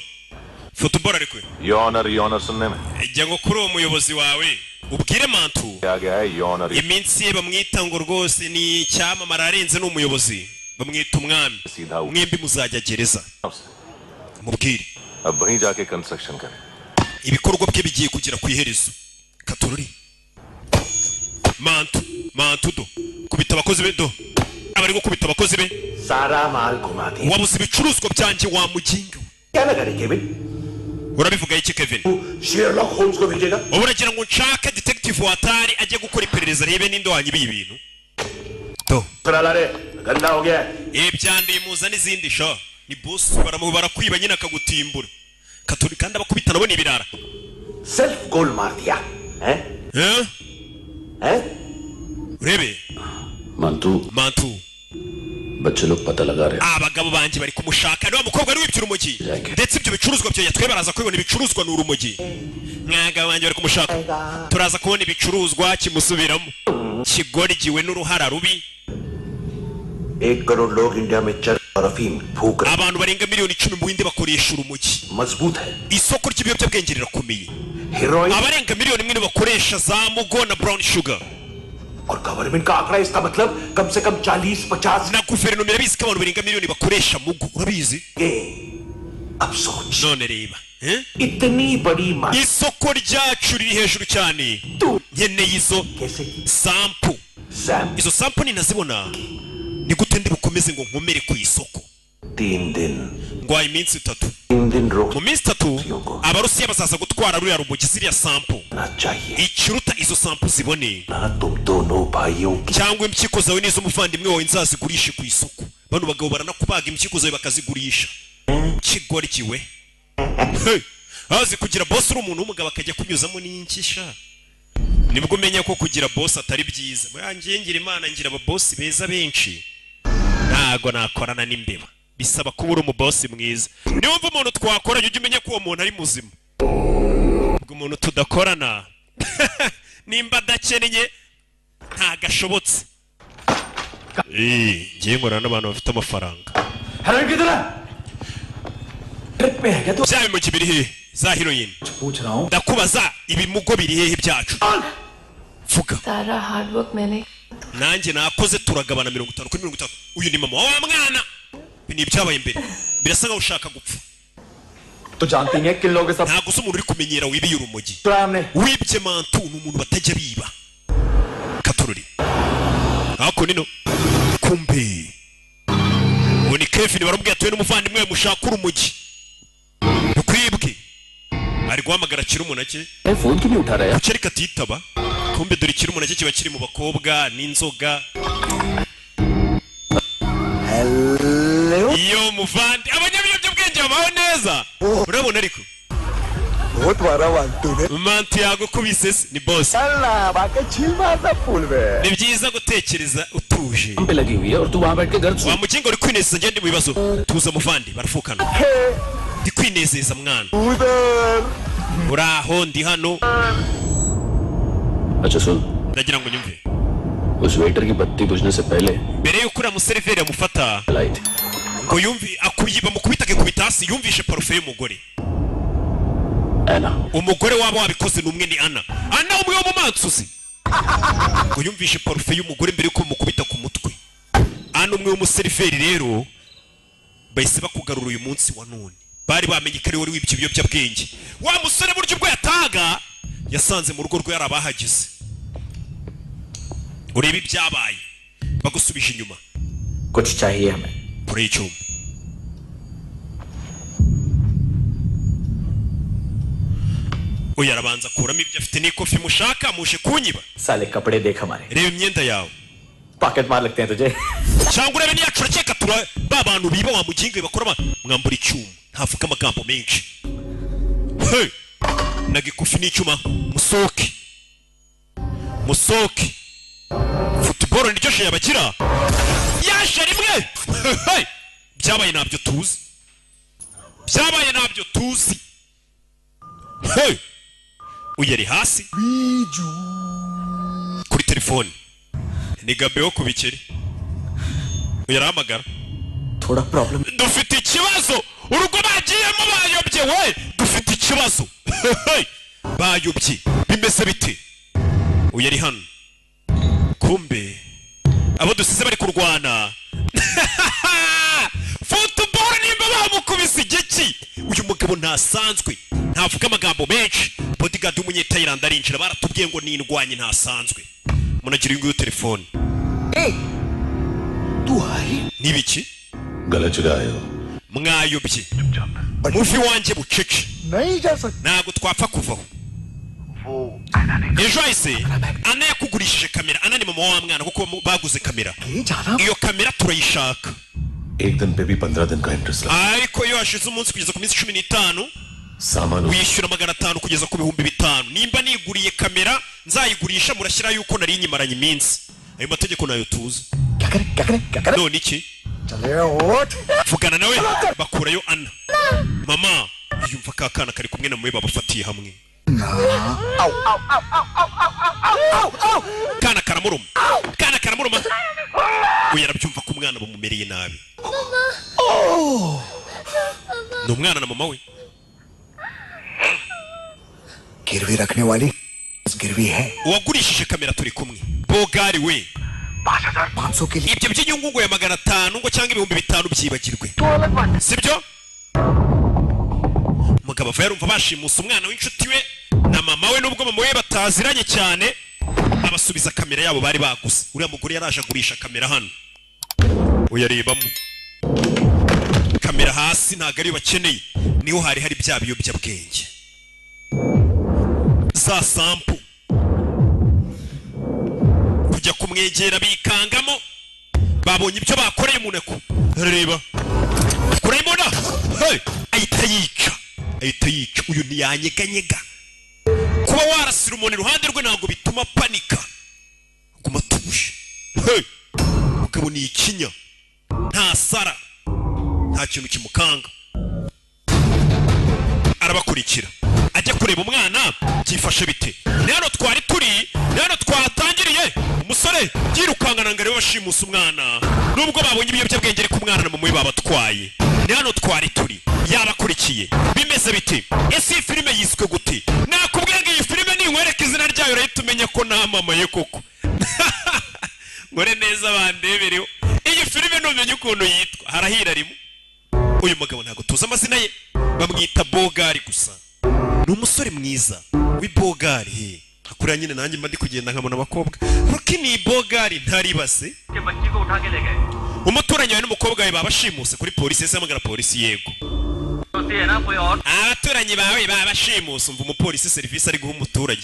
Football arekuye. Your honour, your honour सुनने में Jya ngo kuri uwo muyobozi wawe ubwire Mantu आ गया है, your honour. Iminsi ye bamwita ngo rwose ni icyamamare arenze, ni umuyobozi, bamwita umwami. सीधा Mwembi muzajya gereza, mubwire. अब वहीं जाके कंस्ट्रक्शन करें। Ibikorwa bye bigiye kugera ku iherezo. Katururi, Mantu, Mantu, do kubita abakozi be, do abari gukubita abakozi be. सारा माल घुमा दिया। Wabuze ibicuruzwa byanjye, wa muginga we. क्या ना करे Kevin? Urabivuga iki, Kevin? Sherlock Holmes को भेजेगा? Ubu uragira ngo nshake detective watari ajye gukora iperereza, arebe ninde wanyibiye ibintu? Do. ला रे, गंदा हो गया है। Ibi byanduye, muza n'izindi sha. Ni boss, barakwiba nyine akagutimbura. Katuri, kandi abakubita nabo ni ibirara. Self गोल मार दिया है। Eh? है। Urebe. Mantu. Mantu. बच्चे लोग पता लगा रहे। Abagabo banjye bari kumushaka, niwa mukobwa wari wibye urumogi ndetse ibyo bicuruzwa byo yatwaye, baraza kubibona. Ibicuruzwa ni urumogi. Mwagabo banjye bari kumushaka, turaza kubona ibicuruzwa. Kimusubiramo kigoryiwe n'uruhara rubi. 1 करोड़ लोग इंडिया में चरस और अफीम फूक रहे। Abantu barenga miliyoni 10 mu Buhinde bakoresha urumogi. मजबूत है। Isoko ry'ibiyobyabwenge rirakomeye. Heroin. Abarenga miliyoni 1 nibo bakoresha za mugo na brown sugar. और गवर्नमेंट का आंकड़ा, इसका मतलब कम से कम 40-50 Na guverinoma irabizi ko abantu barenga miliyoni bakoresha mugo, urabizi. अब सोच। None reba. इतनी बड़ी Isoko ryacu riri hejuru cyane, nkeneye izo sample. Izo sample ninazibona, ni gute ndi bukomeze ngo nkomere ku isoko? 3 दिन Ngwaye iminsi 3. 3 दिन रोक Mu minsi 3 Abarusiya bazaza gutwara ruriya rumogi, ziriya sample. Ikiruta izo sample zibone तुम दोनों भाइयों की cyangwa impyiko zawe n'iz'umuvandimwe wawe nzazigurishe ku isoko. Bano bagabo baranakubaga impyiko zawe bakazigurisha. Kigoryiwe, hey! Azi kugira boss uri umuntu w'umugabo akajya kunyuzamo n'inkisha, nibwo umenya ko kugira boss atari byiza. Ngiye ngira Imana, ngira ababosi beza benshi, ntago nakorana n'imbeba. Bisaba kuba uri umubosi mwiza. Niwumva umuntu twakoranye, ujye umenya ko uwo muntu ari muzima. Ubwo umuntu tudakorana, nimba adakennye ntagashobotse. Ngiye nkorana n'abantu bafite amafaranga. Bya bimugi biri hehe? Za heroin. Ndakubaza, ibimugo biri hehe byacu? Vuga. सारा hard work मैंने Nanjye nakoze, turagabana 50 kuri 50. Uyu ni mama wa mwana. Ibi ni ibyabaye mbere, birasa nkaho ushaka gupfa. तो जानती हैं किन लोगों के साथ Ntabwo uzi umuntu uri kumenyera wibiye urumogi. हमने Wibye Mantu ni umuntu batajya biba. Katururi hako nino kumbe uwo ni Kevin. Baramubwiye atuye n'umuvandimwe we mushaka urumogi rukwibwe. Ari guhamagara Kirumunake. Phone क्यों नहीं उठा रहा यार Kuki ariko atitaba? Kumbe dore Kirumunake kiba kiri mu bakobwa n'inzoga. Iyo muvandi abanyabiyobyabwenge babaho neza, urabona ariko बहुत मारा Mantu ने Mantu yagukubise se? Ni boss. फूल में Ni byiza gutekereza utuje. पे लगी हुई है और तू वहां बैठ के घर Wa mugingo, uri kwinezeza, ngende mu bibazo. Tuza muvandi, barafukana. Ndi kwinezeza mwana. उधर Uraho, ndi hano. अच्छा सुन Ndagira ngo nyumve. उस वेटर की बत्ती बुझने से पहले Mbere y'uko uriya museriveri amufata लाई थी ngo yumvi akuyi bamukubita akikubita hasi, yumvishe parufe y'umugore. Anna Umugore waba wabikoze ni umwe, ni Ana. Ana umwe wo mu mansuzi ngo yumvishe parufe y'umugore mbere y'uko bamukubita ku mutwe. Ana umwe w'umuseriveri rero bahise bakugarura uyu munsi wa none, bari bamenye ko ari wari wibye ibiyobyabwenge. Wa musore buryo ubwo yataga yasanze mu rugo rwe yari abahageze. Urebe ibyabaye, bagusubije inyuma. कुछ चाहिए हमें Kure y'icyuma uyu arabanza akuramo ibyo afite n'ikofi. Mushaka muje kunyiba. साले कपड़े देख हमारे Reba imyenda yawe. Pocket मार लगते हैं तुझे Cyangwa urebe niyacu, urakeka tura ba bantu biba wa mugingo bakora ba mwambura icyuma. Ntavuga amagambo menshi. Hey! Naga ikofi n'icyuma, musoke musoke. Football niryo jeu yabagira yaje rimwe. Hey! Byabaye ntabyo tuzi, byabaye ntabyo tuzi. Hey! Uyu ari hasi kuri telefone, ni Gabe wo ku bikeri. Uyu arahamagara. थोड़ा problem Dufite ikibazo, urugo bagiyemo bayobye we, dufite ikibazo. Hey! Bayobye, bimeze bite? Uyu ari hano, kumbe abo dusize bari kurwana football, nimba bamukubise igiki. Uyu mugabo ntasanzwe, ntavuga amagambo menshi. Bodyguard w'umunyetayilandi arinjira. Baratubwiye ngo nindwanye ntasanzwe. Munagira uyu nguyu telefone n'ibiki. गलत जगह आए हो Mwayobye, muvi wanjye bucece. नहीं जा सकते Ntabwo twapfa kuvaho. Ejo hahise Ana yakugurishije kamera. Ana ni mama wa mwana, kuko baguze kamera. Iyo kamera turayishaka. एक दिन पे भी 15 दिन का interest लगा Ariko iyo hashize umunsi kugeza ku minsi 15 सामान wishyura 500 kugeza ku 5000. Nimba niguriye kamera nzayigurisha, murashyira yuko nari nyimaranye iminsi. Ayo mategeko nayo tuzi. क्या करें क्या करें क्या करें None iki? चले उठ Vugana nawe. Bakurayo Ana. Mama yumva ka kana kari kumwe na mwe, babafatiye hamwe. Kana karamuruma, kana karamuruma. Uyu arabyumva ko umwana bamumereye nabi. Ni umwana na mama we. गिरवी रखने वाली गिरवी है Uwagurishije kamera turi kumwe, bogari we. 500 के लिए Ibyo by'inyungu ngo ya 500 ngo cyangwa 5000 byibagirwe, sibyo? Umugabo Umugabo ava yarumva bashimusa umwana w'inshuti we na mama we, nubwo mama we bataziranye cyane. Abasubiza kamera yabo bari baguze. Uriya mugore yaraje agurisha kamera hano, uyarebamo kamera hasi ntabwo ariyo bakeneye, niho hari hari bya biyobyabwenge, za sample. Kujya kumwegera bikangamo, babonye ibyo bakoreye umuneko. Reba kurayibona, hey! Ahita yica, ahita yica. Uyu ntiyanyeganyega. Kuba warasira umuntu iruhande rwe ntabwo bituma panika, guma atuje. Hey! Mugabo ni ikinya, nta sara, nta kintu kimukanga. Arabakurikira ajya kureba umwana byifashe bite. Ni hano twari turi, ni hano twatangiriye. Umusore yirukangana ngo arebe bashimusa umwana, nubwo babonye ibiyobyabwenge ariko umwana na mama we babatwaye. Ni hano twari turi, yabakurikiye. Bimeze bite? Ese iyi filime yiswe gute? Nakubwiye ngo iyi filime ninkwereka izina ryayo urahita umenya ko namamaye koko. Nkore neza bandebereho iyi filime, numenya ukuntu yitwa harahira rimwe. Uyu mugabo ntabwo tuzi amazina ye, bamwita Bogari gusa. Ni umusore mwiza w'ibogari. He hakuriya nyine nanjye mba ndi kugenda nkabona abakobwa ruki ni ibogari ntaribase. Umuturanyi wawe n'umukobwa we babashimuse kuri polisi. Ese hamagara polisi? Yego, abaturanyi bawe babashimuse. Umva umupolisi serivisi ari guha umuturage: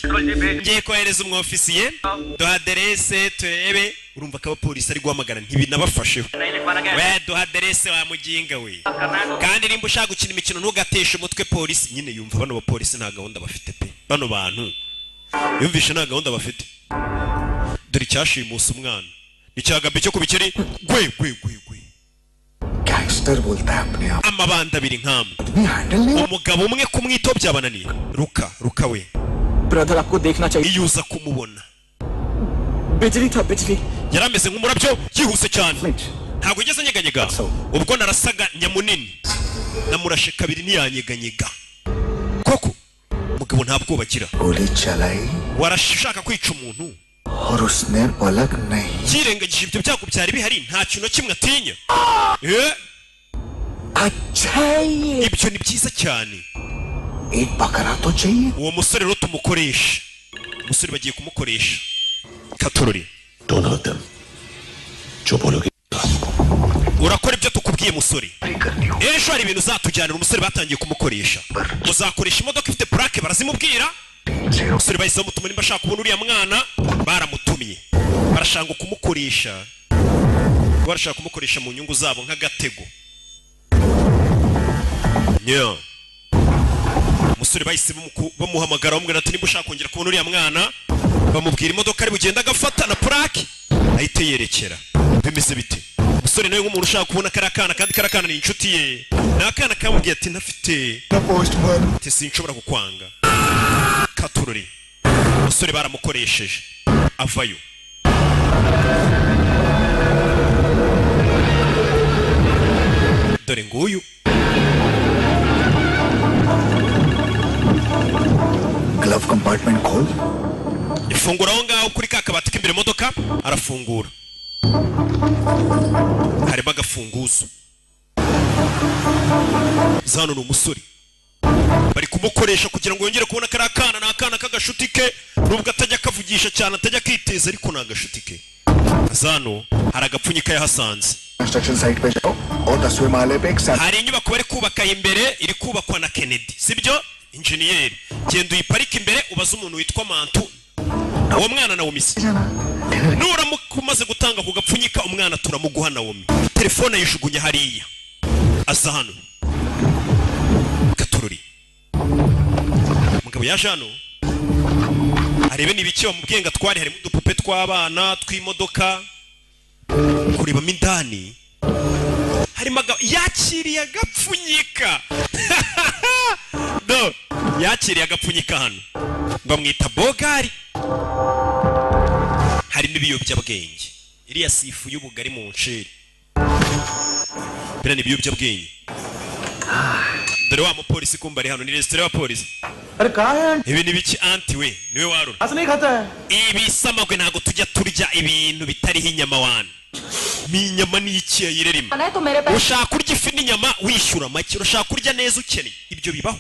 ngiye kohereza umwofisiye, duha aderese turebe. Urumva ko abapolisi ari guhamagara ntibinabafasheho. We duha aderese wa muginga we, kandi nimba ushaka gukina imikino ntugateshe umutwe polisi. Nyine yumva bano bapolisi nta gahunda bafite pe, bano bantu yumvishe nta gahunda bafite. Dore icyashimusa umwana ni cyagabe cyo kubikeri gwe gwe gwe gwe. Gangster बोलता है अपने आप. Amabanda abiri nkamwe, handle नहीं. Umugabo umwe kumwitaho byabananiye. Ruka ruka we. Brother आपको देखना चाहिए. Iyo uza kumubona. बिजली था, बिजली. Yari ameze nk'umurabyo, yihuse cyane, ntabwo yigeze anyeganyega. Ubwo narasaga nyamunini, namurashe kabiri ntiyanyeganyega koko. Umugabo nta bwoba agira. गोली चलाई Warashaka kwica umuntu और उसने पलक नहीं. Yirengagije ibyo byago byari bihari, nta kintu na kimwe atinya. Eh, अच्छा है ये. Ibyo ni byiza cyane. एक बकरा तो चाहिए. Uwo musore rero tumukoresha, umusore bagiye kumukoresha katorori. Don't hurt them. जो बोलोगे. Urakora ibyo tukubwiye musore, ejo hari ibintu uzatujyanira. Umusore batangiye kumukoresha, uzakoresha imodoka ifite plaque, barazimubwira. Umusore bahise bamutuma nimba ashaka kubona uriya mwana, baramutumye. Barashaka kumukoresha, barashaka kumukoresha mu nyungu zabo nk'agatego. Yeah. Umusore bahise bamuhamagara, bamubwira ati nimba ushaka kongera kubona uriya mwana, bamubwira imodoka ari bugenda agafata na plaque, ahita yerekera. Bimeze bite? Umusore nawe nk'umuntu ushaka kubona kariya kana, kandi kariya kana ni inshuti ye, ni akana kamubwiye ati ntafite Postman. Ati sinshobora kukwanga katururi. Umusore baramukoresheje avayo. Dore nguyu. Glove compartment खोल. Ifungura aho ngaho kuri ka kabati k'imbere imodoka. Arafungura, harimo agafunguzo. Zano ni umusore bari kumukoresha kugira ngo yongere kubona kariya kana. Ni akana k'agashuti ke, nubwo atajya akavugisha cyane, atajya akiteza, ariko ni agashuti ke. Zano hari agapfunyika yahasanze. Construction site पे जाओ और 10वें माले पे एक Hari inyubako bari kubaka imbere, iri kubakwa na Kennedy, sibyo? Injeniyeri, genda uyiparike imbere, ubaze umuntu witwa Mantu, uwo mwana Nawomi se. Nuramuka umaze gutanga ku gapfunyika, umwana turamuguha. Nawomi telefone ayijugunya hariya, aza hano gatururi. Umugabo yaje hano arebe niba icyo bamubwiye ngo atware. Harimo udupupe tw'abana, tw'imodoka, kurebamo indani harimo yakiriye agapfunyika. Do yakiriye agapfunyika hano, bamwita Bogari, harimo ibiyobyabwenge. Iriya si ifu y'ubugari mu nceri, biriya ni ibiyobyabwenge. Dore wa mupolisi kumba ari hano, ni resitora y'abapolisi. अरे कहाँ है? Ibi ni biki anti we? Niwe warura. हंस नहीं खाता है. Ibisamagwe ntabwo tujya turya ibintu bitariho inyama wana. Ni inyama ni iki yayirerima? है तो मेरे पैसे Ushaka kurya ifi n'inyama wishyura make, urashaka kurya neza ukennye, ibyo bibaho.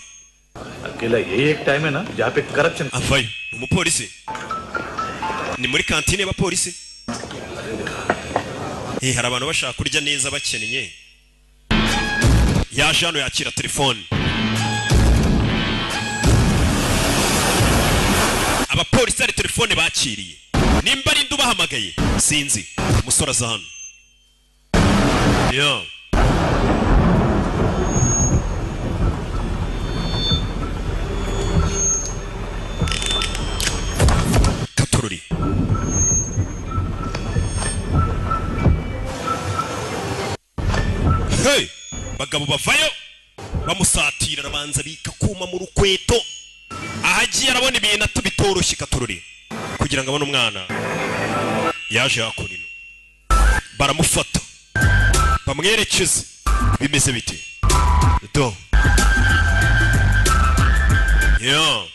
अकेला यही एक टाइम है ना जहाँ पे corruption Avayo ni umupolisi, ni muri kantine y'abapolisi. Hari abantu bashaka kurya neza bakennye. Yaje hano yakira telefone. Abapolisi hari telefone bakiriye, nimba ari ndubahamagaye sinzi. Umusore aza hano yo katururi. Hey, bagabo bavayo bamusatira, arabanza bika kuma mu rukweto. Ahagiye arabona ibintu atubitoroshye katururi kugira ngo abone umwana. Yaje hakurino baramufata bamwerekeza. Bimeze bite do yo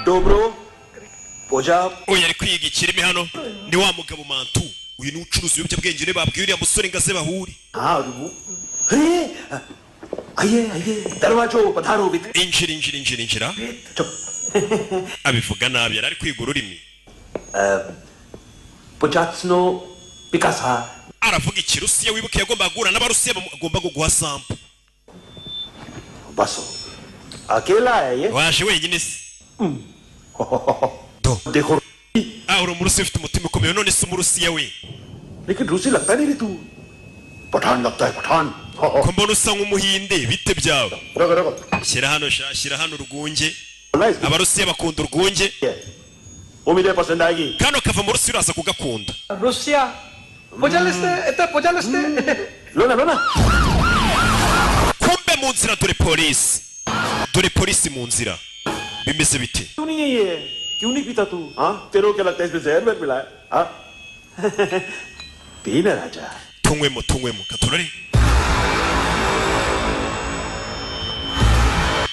Dobro Poja. Oya ari kwiga ikirimi hano ni wa mugabo Mantu uyu ni ucuruza ibiyobyabwenge ne babwiye uriya musore ngo aze bahure. Injira injira injira injira. Abivuga nabi yari ari kwiga ururimi. Aravuga ikirusiya wibuke yagomba guhura n'abarusiya bagomba guha sample. Baso akela ye waje wenyine se. देखो Ah, uri umurusiya ufite umutima ukomeye none se umurusiya we. लेकिन रूसी लगता नहीं रे तू पठान लगता है Pathan. Ko mbona usa nk'umuhinde bite byawe. रगो रगो Shyira hano sha, shyira hano urwunge. Abarusiya bakunda urwunge. उम्मीद पसंद आएगी. Kano kava mu Rusiya uraza kugakunda. Russia пожалуйста это пожалуйста. लो ना लो ना. Kumbe mu nzira dore polisi, dore polisi mu nzira. Bimeze bite? क्यों नहीं है ये, क्यों नहीं पीता तू? हाँ तेरे को क्या लगता है इसमें जहर में मिला है? हाँ पी ना राजा. Tunywemo tunywemo katurore.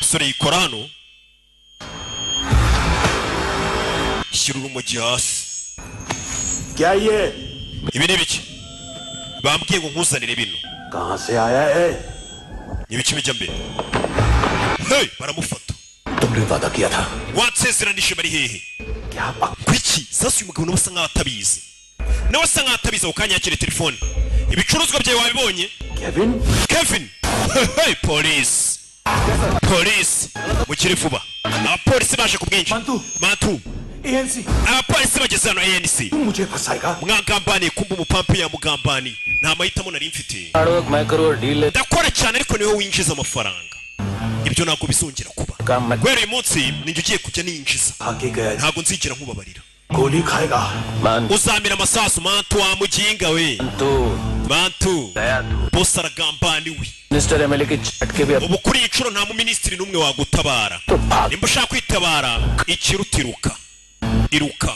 Musore yikora hano shyira urumogi hasi. क्या ये Ibi ni ibiki? Bambwiye ngo nkuzanire bino. कहाँ से आया है? Ni ibiki bijya mbere? Hey, baramufata. तुमने वादा किया था. Wansezeranije bari hehe? क्या Kuki sasa uyu mugabo nawe asa nkaho atabizi, nawe asa nkaho atabizi. Ako kanya yakira telefone. Ibicuruzwa byawe wabibonye? Kevin Kevin. Hey, polisi polisi mukire vuba. Abapolisi baje ku bwinshi. Mantu ANC abapolisi bageze hano ANC. तू मुझे फंसाएगा? Mwagambaniye kumba umupampu yamugambaniye. Nta mahitamo nari mfite. Hard work मैं करूँ और deal Ndakora cyane ariko niwe winjiza amafaranga. Ibyo ntabwo bizongera kuba. काम मैं Guhera uyu munsi ninjye ugiye kujya ninjiza. आगे गया Ntabwo nzigera nkubabarira. गोली खाएगा. मान Uzamira amasasu Mantu wa muginga we. तो Mantu गया तू bose aragambaniwe. Minister MLA के झटके भी अब Ubu kuri iyi nshuro nta muminisitiri n'umwe wagutabara. तो भाग Nimba ushaka kwitabara ikirutiruka iruka.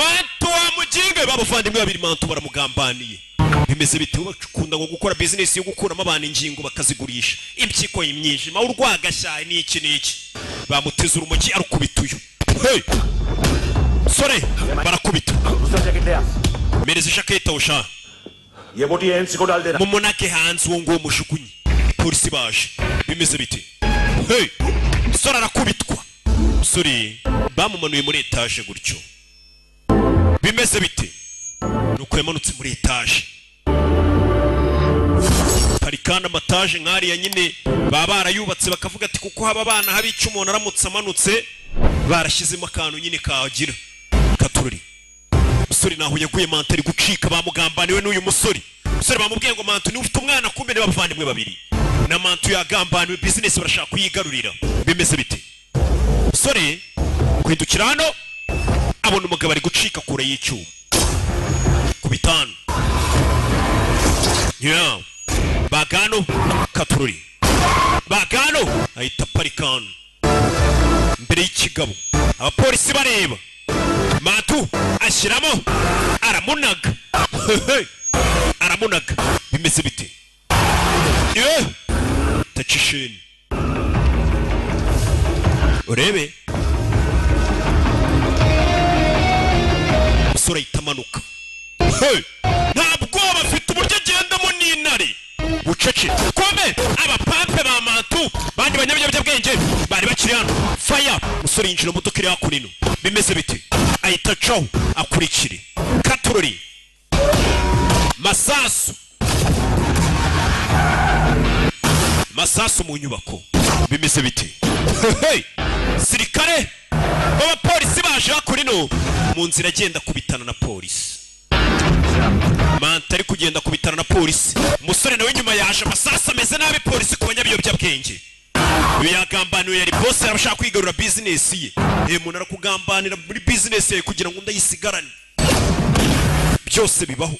Mantu wa muginga we, b'abavandimwe babiri Mantu baramugambaniye. Bimeze bite? Bakunda ngo gukora business yo gukuramo abantu ingingo bakazigurisha, impyiko imyijima urwagashya n'iki n'iki. Bamuteze urumogi arukubita uyu. Hey! Sore barakubita. दूसरा jacket ले आ. Mereza ijaketi awusha. ये बोटी ANC को डाल देना. Mumunake hanze uwo nguwo mushukunye. Polisi baje. Bimeze bite? Hey! Sore arakubitwa. Sore bamumanuye muri etaje gutyo. Bimeze bite? Nuko yamanutse muri etaje. Hari kandi amataje nk'ariya nyine baba barayubatse bakavuga ati kuko haba abana haba icyo umuntu aramutse amanutse barashyizemo akantu nyine kagira katururi. Umusore naho yaguye Mantu ari gucika bamugambaniwe n'uyu musore. Umusore bamubwiye ngo Mantu niwe ufite umwana kumbe ni abavandimwe babiri. Na Mantu yagambaniwe business barashaka kuyigarurira. Bimeze bite? Umusore guhindukira hano abona umugabo ari gucika kure y'icyuma ku bitanu. Yeah. Bagano katururi. Bagano ahita aparika hano mbere y'ikigabo. Abapolisi bareba. Mantu ashyiramo aramunaga. Aramunaga. Bimeze bite? Yeah. Tachisheni. Urebe. Umusore ahita amanuka. Hey! Nta bwoba afite, uburyo agendamo n'intare bucece. Kome abapampe ba Mantu bandi banyabiyobyabwenge bari bakiri hano. Faya, umusore yinjira mu modoka iri hakuno. Bimeze bite? Ahita acaho akurikire katurori masasu masasu mu nyubako. Bimeze bite? Hey! Sirikare b'abapolisi baje hakuno, mu nzira agenda kubitana na polisi. Manta ari kugenda kubitana na polisi, umusore nawe nyuma yaje amasasu ameze nabi. Polisi ku banyabiyobyabwenge, uyu yagambaniwe, yari boss, arashaka kwigarura business ye. Umuntu arakugambanira muri business ye kugira ngo undi ayisigarane, byose bibaho.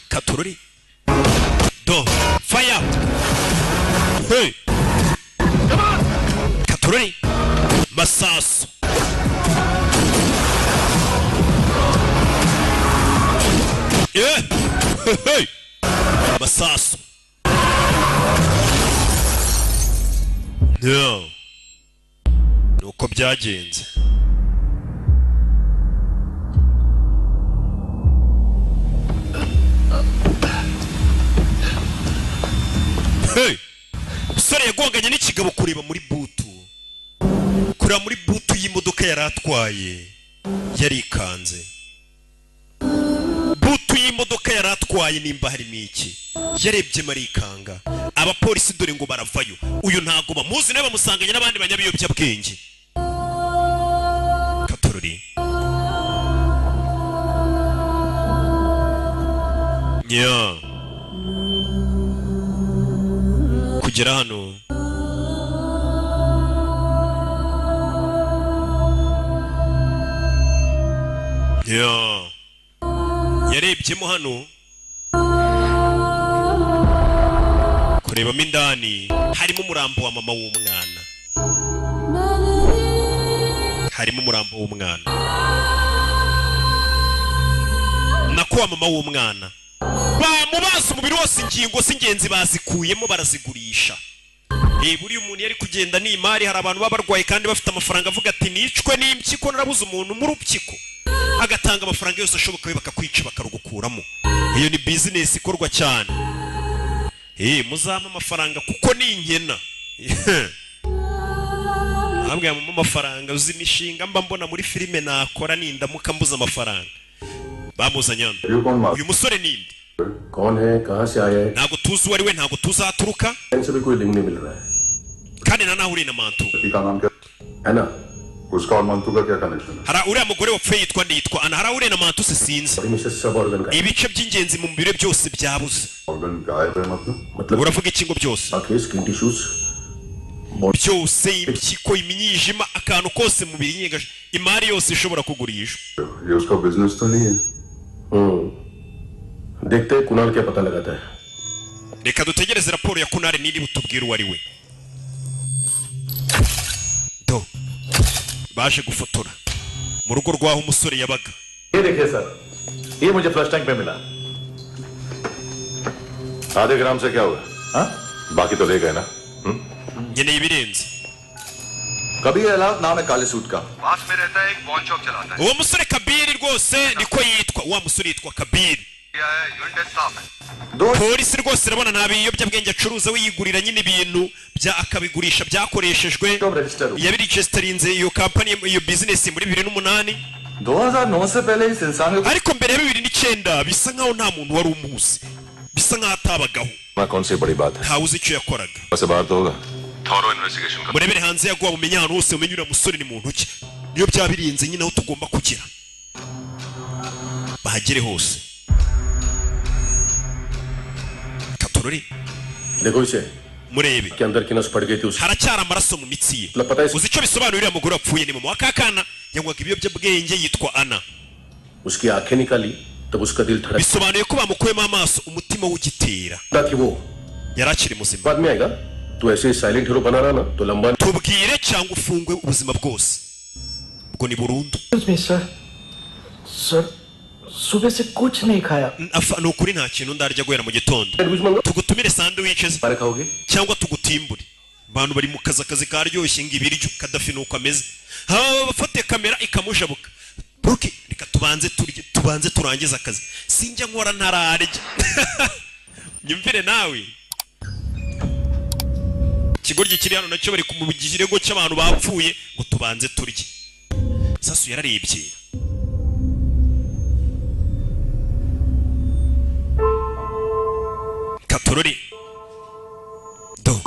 Katorori do fire. Hey! Katorori masasu. Yeah. Hey! Masasu. No. Nuko byagenze. Hey! Umusore yagonganye n'ikigabo kureba muri butu. Kureba muri butu y'imodoka yaratwaye. Yarikanze. Butu y'imodoka yaratwaye nimba harimo iki. Yarebye marikanga. Abapolisi dore ngo baravayo. Uyu ntago bamuzi, nawe bamusanganye n'abandi banyabiyobyabwenge. Katorori. Yeah. Kugera hano Yeah. Yarebyemo hano kurebamo indani harimo umurambo wa mama w'umwana. Harimo umurambo w'umwana. Nako wa mama w'umwana bamubaza umubiri wose, ingingo z'ingenzi bazikuyemo barazigurisha. Buri umuntu yari kugenda ni imari. Hari abantu babarwaye kandi bafite amafaranga, avuga ati nicwe n'impyiko narabuze umuntu mu rupyiko, agatanga amafaranga yose ashoboka bakakwica bakarugukuramo. Iyo ni business ikorwa cyane. Muzampa amafaranga kuko ni inkena. Ntabwo yampa amafaranga, uzi imishinga mba mbona muri filime nakora nindamuka mbuza amafaranga. Bamuzanye hano. Uyu musore ninde? कौन है, कहां से आया है? Ntabwo tuzi uwo ari we, ntabwo tuzaturuka. इनसे भी कोई लिंक नहीं मिल रहा है. Kandi nta naho uri na Mantu. का नाम क्या है ना? उसका और मंतू का क्या connection है? Hari uriya mugore wapfuye yitwa nde? Yitwa Ana. Hari uriya na Mantu se sinzi. में से सब organ का Ibice by'ingenzi mu mubiri byose byabuze. Organ गायब है मतलब? मतलब Uravuga iki ngo byose? आंखें, skin tissues, Byose, impyiko, imyijima, akantu kose mu mubiri nyigaje, imari yose ishobora kugurishwa. ये उसका बिजनेस तो नहीं है. देखते हैं कुणाल क्या पता लगाता है. Reka dutegereze raporo ya Kunari niri butubwire uwo ari we. Do baje gufotora mu rugo rwaho umusore yabaga. ये देखिए सर, ये मुझे फ्लश टैंक पे मिला. आधे ग्राम से क्या हुआ? हाँ? बाकी तो ले गए ना? Nkeneye ibirenze. Kabir अलाव नाम है काले सूट का. पास में रहता है, एक पॉन शॉप चलाता है. Uwo musore Kabiri rwose niko yitwa. Wa musore yitwa Kabiri. Polisi rwose irabona nta biyobyabwenge acuruza, we yigurira nyine ibintu bya akabigurisha byakoreshejwe. Yabiregisterinze iyo company, iyo business muri 2008. 2009 से पहले इस इंसान को Ariko mbere ya 2009 bisa nkaho nta muntu wari umuzi, bisa nkaho atabagaho. ना कौन सी बड़ी बात है? Ntawe uzi icyo yakoraga. वैसे बाहर तो होगा. Thorough investigation का Murebere hanze yaguha mumenye ahantu hose, mumenye uriya musore ni muntu ki. Niyo byaba birinze nyine aho tugomba kugera, bahagere hose. Katorori देखो इसे, murebe के अंदर की नस फट गई थी उसकी. haracyari amaraso mu mitsi ye. मतलब पता है Uzi icyo bisobanura? Uriya mugore wapfuye ni mama wa kakana, yanywaga ibiyobyabwenge, yitwa Ana. उसकी आंखें निकाली तब उसका दिल धड़कता Bisobanuye ko bamukuyemo amaso umutima w'ugitera, कि वो yari akiri muzima. बाद में आएगा. तू ऐसे साइलेंट हीरो बना रहा ना तो लंबा Tubwire cyangwa ufungwe ubuzima bwose, ubwo ni burundu. Excuse me sir, sir सुबह से कुछ नहीं खाया. Afa, ni ukuri nta kintu ndarya guhera mu gitondo. Sandwich मंगा Tugutumire sandwiches बारे खाओगे? cyangwa tugutimbure. Abantu bari mu kazi, akazi karyoshye ngo ibiryo. Kadafi nuko ameze, haba bafate kamera ikamujabuka. Buke reka Tubanze turye, tubanze turangize akazi, sinjya nkora ntararya. Nyumvire nawe, ikigoryi kiri hano nacyo bari mu kirego cy'abantu bapfuye ngo tubanze turye. Sasu yararebye katorori do,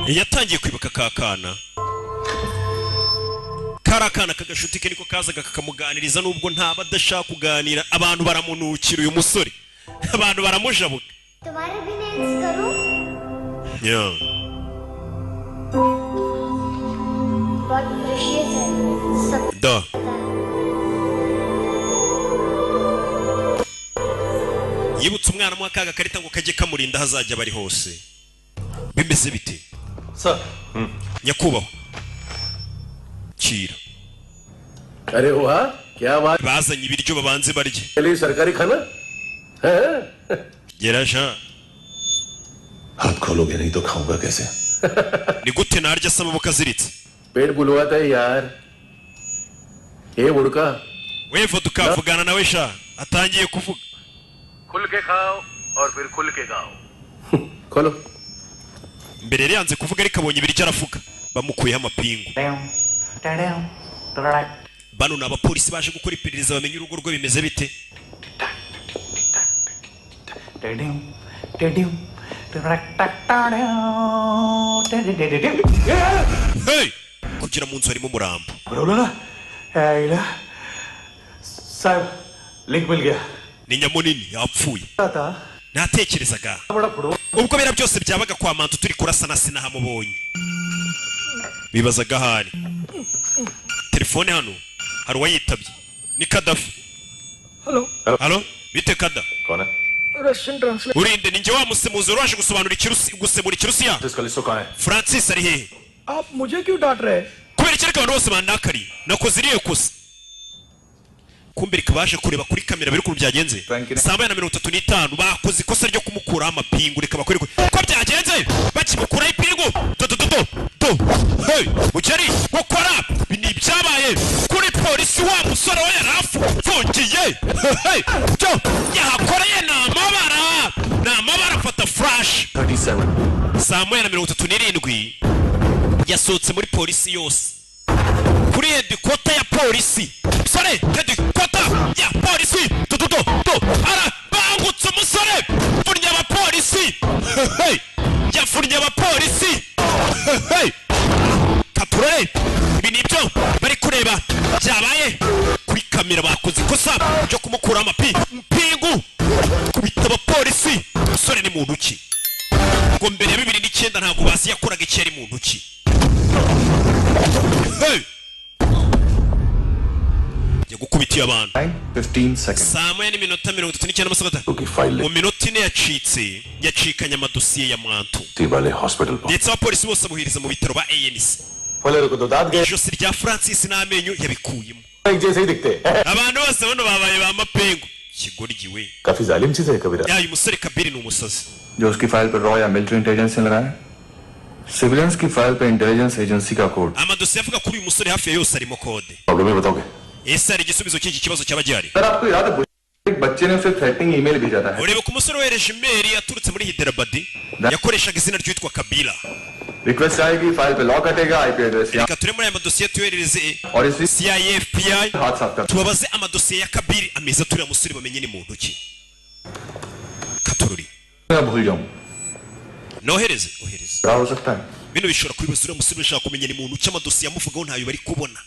yatangiye kwibuka ka kana kari akana kagashuti ke, niko kazaga kakamuganiriza nubwo ntaba adashaka kuganira. Abantu baramunukira uyu musore, abantu baramujabuka. तुम्हारे भी nails करूं? Yeah. बहुत precious है सब। Da. Yibutse umwana mu akaga karita ngo kajye kamurinda hazajya bari hose. Bimeze bite? Sir. Nyakubahwa. Kira. अरे वाह, क्या बात! Bazanye ibiryo babanze barye. चलिए सरकारी खाना है? Geraja. हाथ खोलोगे नहीं तो खाऊंगा कैसे? Ni gute narya se amaboko aziritse? पेट बुलवाता है यार। ये बुड़का We vodka vugana nawe sha, atangiye kuvuga. खुल के खाओ और फिर खुल के गाओ। खोलो। Mbere yari yanze kuvuga ariko abonye ibiryo aravuga. Bamukuyeho amapingu. Bano ni abapolisi baje gukora iperereza bamenye urugo rwe bimeze bite. Hey! Kugera mu nzu harimo umurambo. साहब link मिल गया। Ni nyamunini yapfuye. Natekerezaga ubwo bera byose byabaga kwa Mantu turi kurasana sinahamubonye. Bibazaga ahari. Telefone hano hari uwayitabye ni Kadafi. Hello. Halo, bite Kada? कौन है? Russian translate. Urinde ninjye wa musemuzi waje gusobanura ikirusi, gusemura ikirusiya. Francis ari hehe? आप मुझे क्यों डांट रहे हैं? Kubera iki ariko abantu bose bandakariye? Nakoze iriya kosa. Kumbe reka baje kureba kuri kamera biri ukuntu byagenze. 7:35 bakoze ikosa ryo kumukuraho amapingu. Reka bakore ko byagenze bakimukuraho ipingu. Do do do do do. Hey, mukeri gukora ibi ni ibyabaye kuri polisi wa musore we yarafungiye. Hey, cyo yahakoreye ni amabara, ni amabara. Afata flash 37. 7:37 yasohotse muri polisi yose kuri hedikota ya polisi. Musore hedikota ya polisi do do do do, arabangutse umusore pfunya abapolisi. Hey, yafunnye abapolisi. Hey, katurore ibi ni ibyo bari kureba byabaye kuri kamera. Bakoze ikosa ryo kumukura amapingu kubita abapolisi. Umusore ni muntu ki? Ngo mbere ya 2009 ntabwo bazi yakoraga iki, yari muntu ki? Hey! Yagukubitiye abantu. 15 seconds. 7:39 की file mu minota ine yacitse, yacikanye amadosiye ya Mantu वाले hospital पहुंच ndetse abapolisi bose abuhiriza mu bitaro ba ANC. Follow को तो दांत गए Ijosi rya Francis n'amenyo yabikuyemo. एक जैसे ही दिखते हैं। Abantu bose bano babaye ba mapengu. Kigoryi we. काफी जालिम चीज है कबीरा। Ya uyu musore Kabiri ni umusazi. जो उसकी फाइल पर रॉ या मिलिट्री इंटेलिजेंस ने लगाया, सिविलियंस की फाइल पे इंटेलिजेंस एजेंसी का code. Amadosiye avuga kuri uyu musore hafi ya yose arimo kode. Problem है बताओगे? Ese hari igisubizo cy'iki kibazo cyaba gihari? Sir आपको याद है एक बच्चे ने उसे थ्रेटनिंग ईमेल भेजा था। Urebe ku musore wohereje imeri yaturutse muri Hyderabad, yakoreshaga izina ryitwa Kabila. Request आएगी, फाइल पे लॉक हटेगा, आईपी एड्रेस यहाँ Reka ture muri aya madosiye tuyoherereze और इसी CIA, FBI, हाथ साफ कर। tubabaze amadosiye ya Kabiri ameza turiya musore bamenye ni muntu ki. Katorori मैं भूल जाऊं nohereze, ohereze. क्या हो सकता है? Bino bishobora kubibaza uriya musore bashaka kumenya ni muntu ki, amadosiye amuvugaho ntayo bari kubona.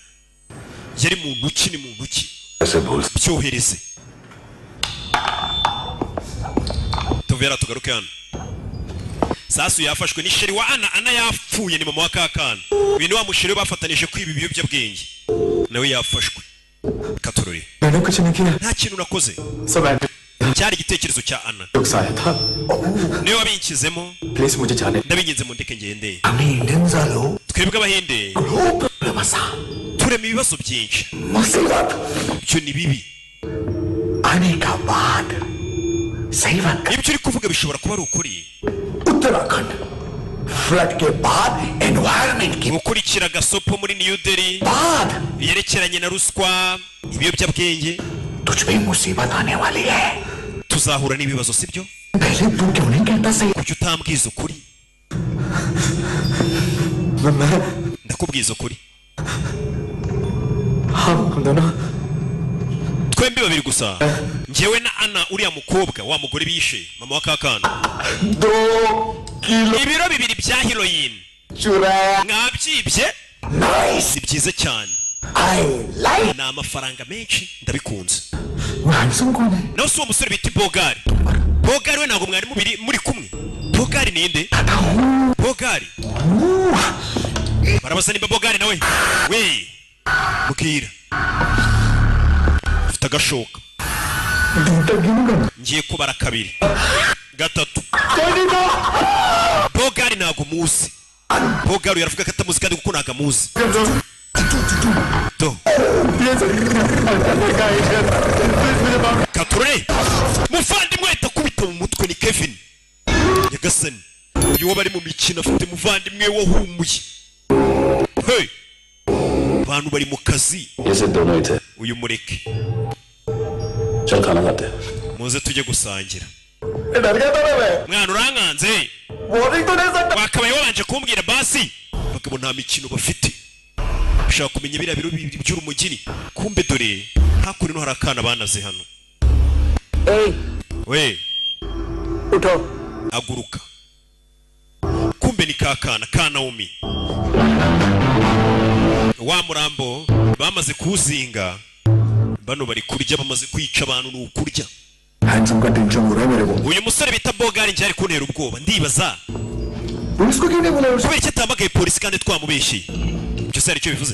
Yari muntu ki, ni muntu ki? ऐसे भूल Byohereze. Tuvera tugaruke hano. Sasu yafashwe ni sheri wa Ana, Ana yapfuye ni mama wa kakana. Uyu ni wa musheri bafatanije kwiba ibiyobyabwenge. Nawe yafashwe. Katorori. मैंने कुछ नहीं किया। Nta kintu nakoze. सब Cyari igitekerezo cya Ana. आया था। Niwe wabinkizemo. Please मुझे जाने। Ndabinginze mundeke ngende. हमें Indians आलो Twebwe abahinde turema ibibazo byinshi. मुसीबत Ibyo ni bibi. आने का बाद सही बात Ibyo uri kuvuga bishobora kuba ari ukuri. Uttarakhand Flood के बाद environment की Gukurikira gasopo muri New Delhi बाद yerekeranye na ruswa, ibiyobyabwenge. तुझ पे मुसीबत आने वाली है। Tuzahura n'ibibazo, sibyo? पहले तू क्यों नहीं कहता सही? Kuki utambwiza ukuri? Ndakubwiza ukuri. हम दोनों Twembi babiri gusa, njyewe na Ana, uriya mukobwa wa mugore bishe mama wa kakana. 2 kilo Ibiro 2 bya heroin चुराया। Mwabyibye. Nice. Ni byiza cyane. I like. Ni amafaranga menshi, ndabikunze. वो handsome कौन है? Nawe si uwo musore bita Bogari? Bogari we ntabwo mwari mubiri muri kumwe. Bogari ninde? Bogari barabaza nimba Bogari nawe we mbwira ufite agashoka. Ngiye kubara kabiri, gatatu. Bogari ntabwo muzi. Bogari yaravuga ko atamuzi kandi kuko ntabwo amuzi. Do katurore muvandimwe ahita akubita mu mutwe. Ni Kevin. Nyagasani, uyu wo bari mu mikino afite muvandimwe wahumuye. Hey, abantu bari mu kazi. ये सिर्फ दोनों ही थे। Uyu mureke. चल खाना खाते हैं। Muze tujye gusangira. डर गया था ना मैं। Mwana, urankanze. Warning तो नहीं सकता। Wakabaye wabanje kumbwira basi. Abagabo nta mikino bafite, ushaka kumenya biriya biro 2 by'urumugini. Kumbe dore hakuno hari akana banaze hano. ए We, उठो। Haguruka. Kumbe ni ka kana ka Naomi. Wa murambo bamaze kuwuzinga, bano bari kurya, bamaze kwica abantu, ni ukurya. Handsome का tension हो रहा है मेरे को। Uyu musore bita Bogari njye ari kuntera ubwoba, ndibaza police को क्यों नहीं बोला? Kubera icyo atamagaye polisi kandi twamubeshyeye. Ibyo se hari icyo bivuze?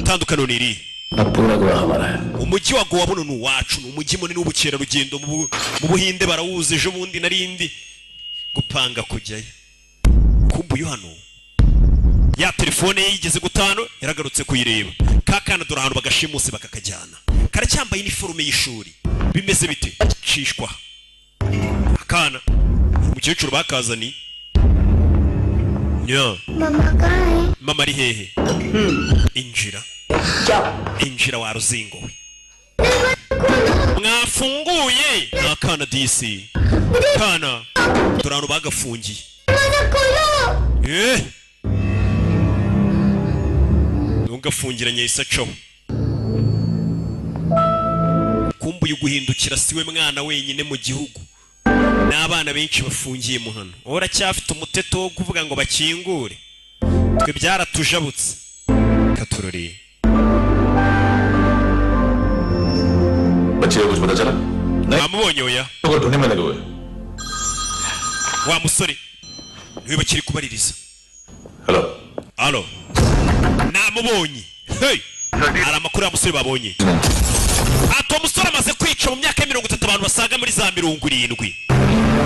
Itandukaniro ni irihe? अब पूरा गोवा हमारा है। Umujyi wa Goa buno ni uwacu, ni umujyi munini w'ubukerarugendo mu Buhinde, barawuzi. Ejo bundi narindi gupanga kujyayo. Kumbe uyu hano ya telefone ye yigeze gutanu yaragarutse kuyireba. Ka kana dore ahantu bagashimuse bakakajyana, karacyambaye iniforume y'ishuri. Bimeze bite? Cishwa akana, umukecuru bakazani nya. Mama कहाँ है? Mama ari hehe? Injira, injira wa ruzingo we. Mwafunguye? Ni akana disi, kana dore ahantu bagafungiye. Eh, ntugafungiranye yahise acaho. Kumbe uyu guhindukira siwe mwana wenyine mu gihugu, n'abana benshi bafungiye mu hano. Wowe uracyafite umuteto wo kuvuga ngo bakingure, twe byaratujabutse. Katuroriye. बच्चे को कुछ पता चला? Bamubonye? Oya. तो ढूंढने में लगे हुए। Wa musore niwe bakiri kubaririza. Hello. Alo, namubonye. Hey, hari amakuru ya musore babonye. Ati uwo musore amaze kwica mu myaka ya 30 abantu basaga muri za 70,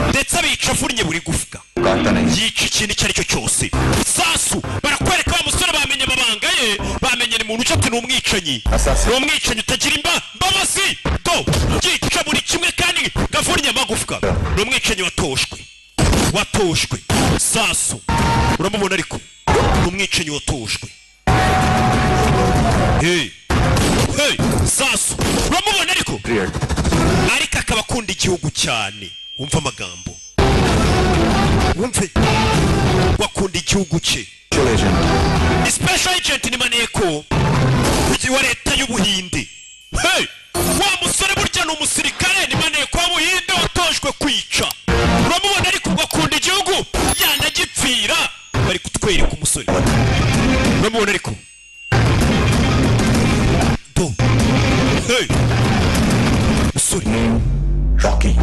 ndetse abica avunnye buri gufwa, yica ikintu icyo ari cyo cyose. Sasu barakwereka wa musore bamenye amabanga ye, bamenye ni muntu uca. Ati ni umwicanyi, ni umwicanyi utagira imbabazi. Do yica buri kimwe kandi gavunnye amagufwa. Ni umwicanyi watoshwe, watoshwe. Sasu uramubona ariko ni umwicanyi watoshwe. Hey, hey, sasu uramubona ariko akaba akunda igihugu cyane. Wumva amagambo, wumve, wakunda igihugu cye. Ni special agent, ni maneko wa leta y'Ubuhinde. Hey, wa musore burya ni umusirikare, ni maneko w'Ubuhinde watojwe kwica. Uramubona ariko ubwo akunda igihugu yanagipfira. Bari kutwereka umusore, uramubona ariko do. Hey, musore. Rocky.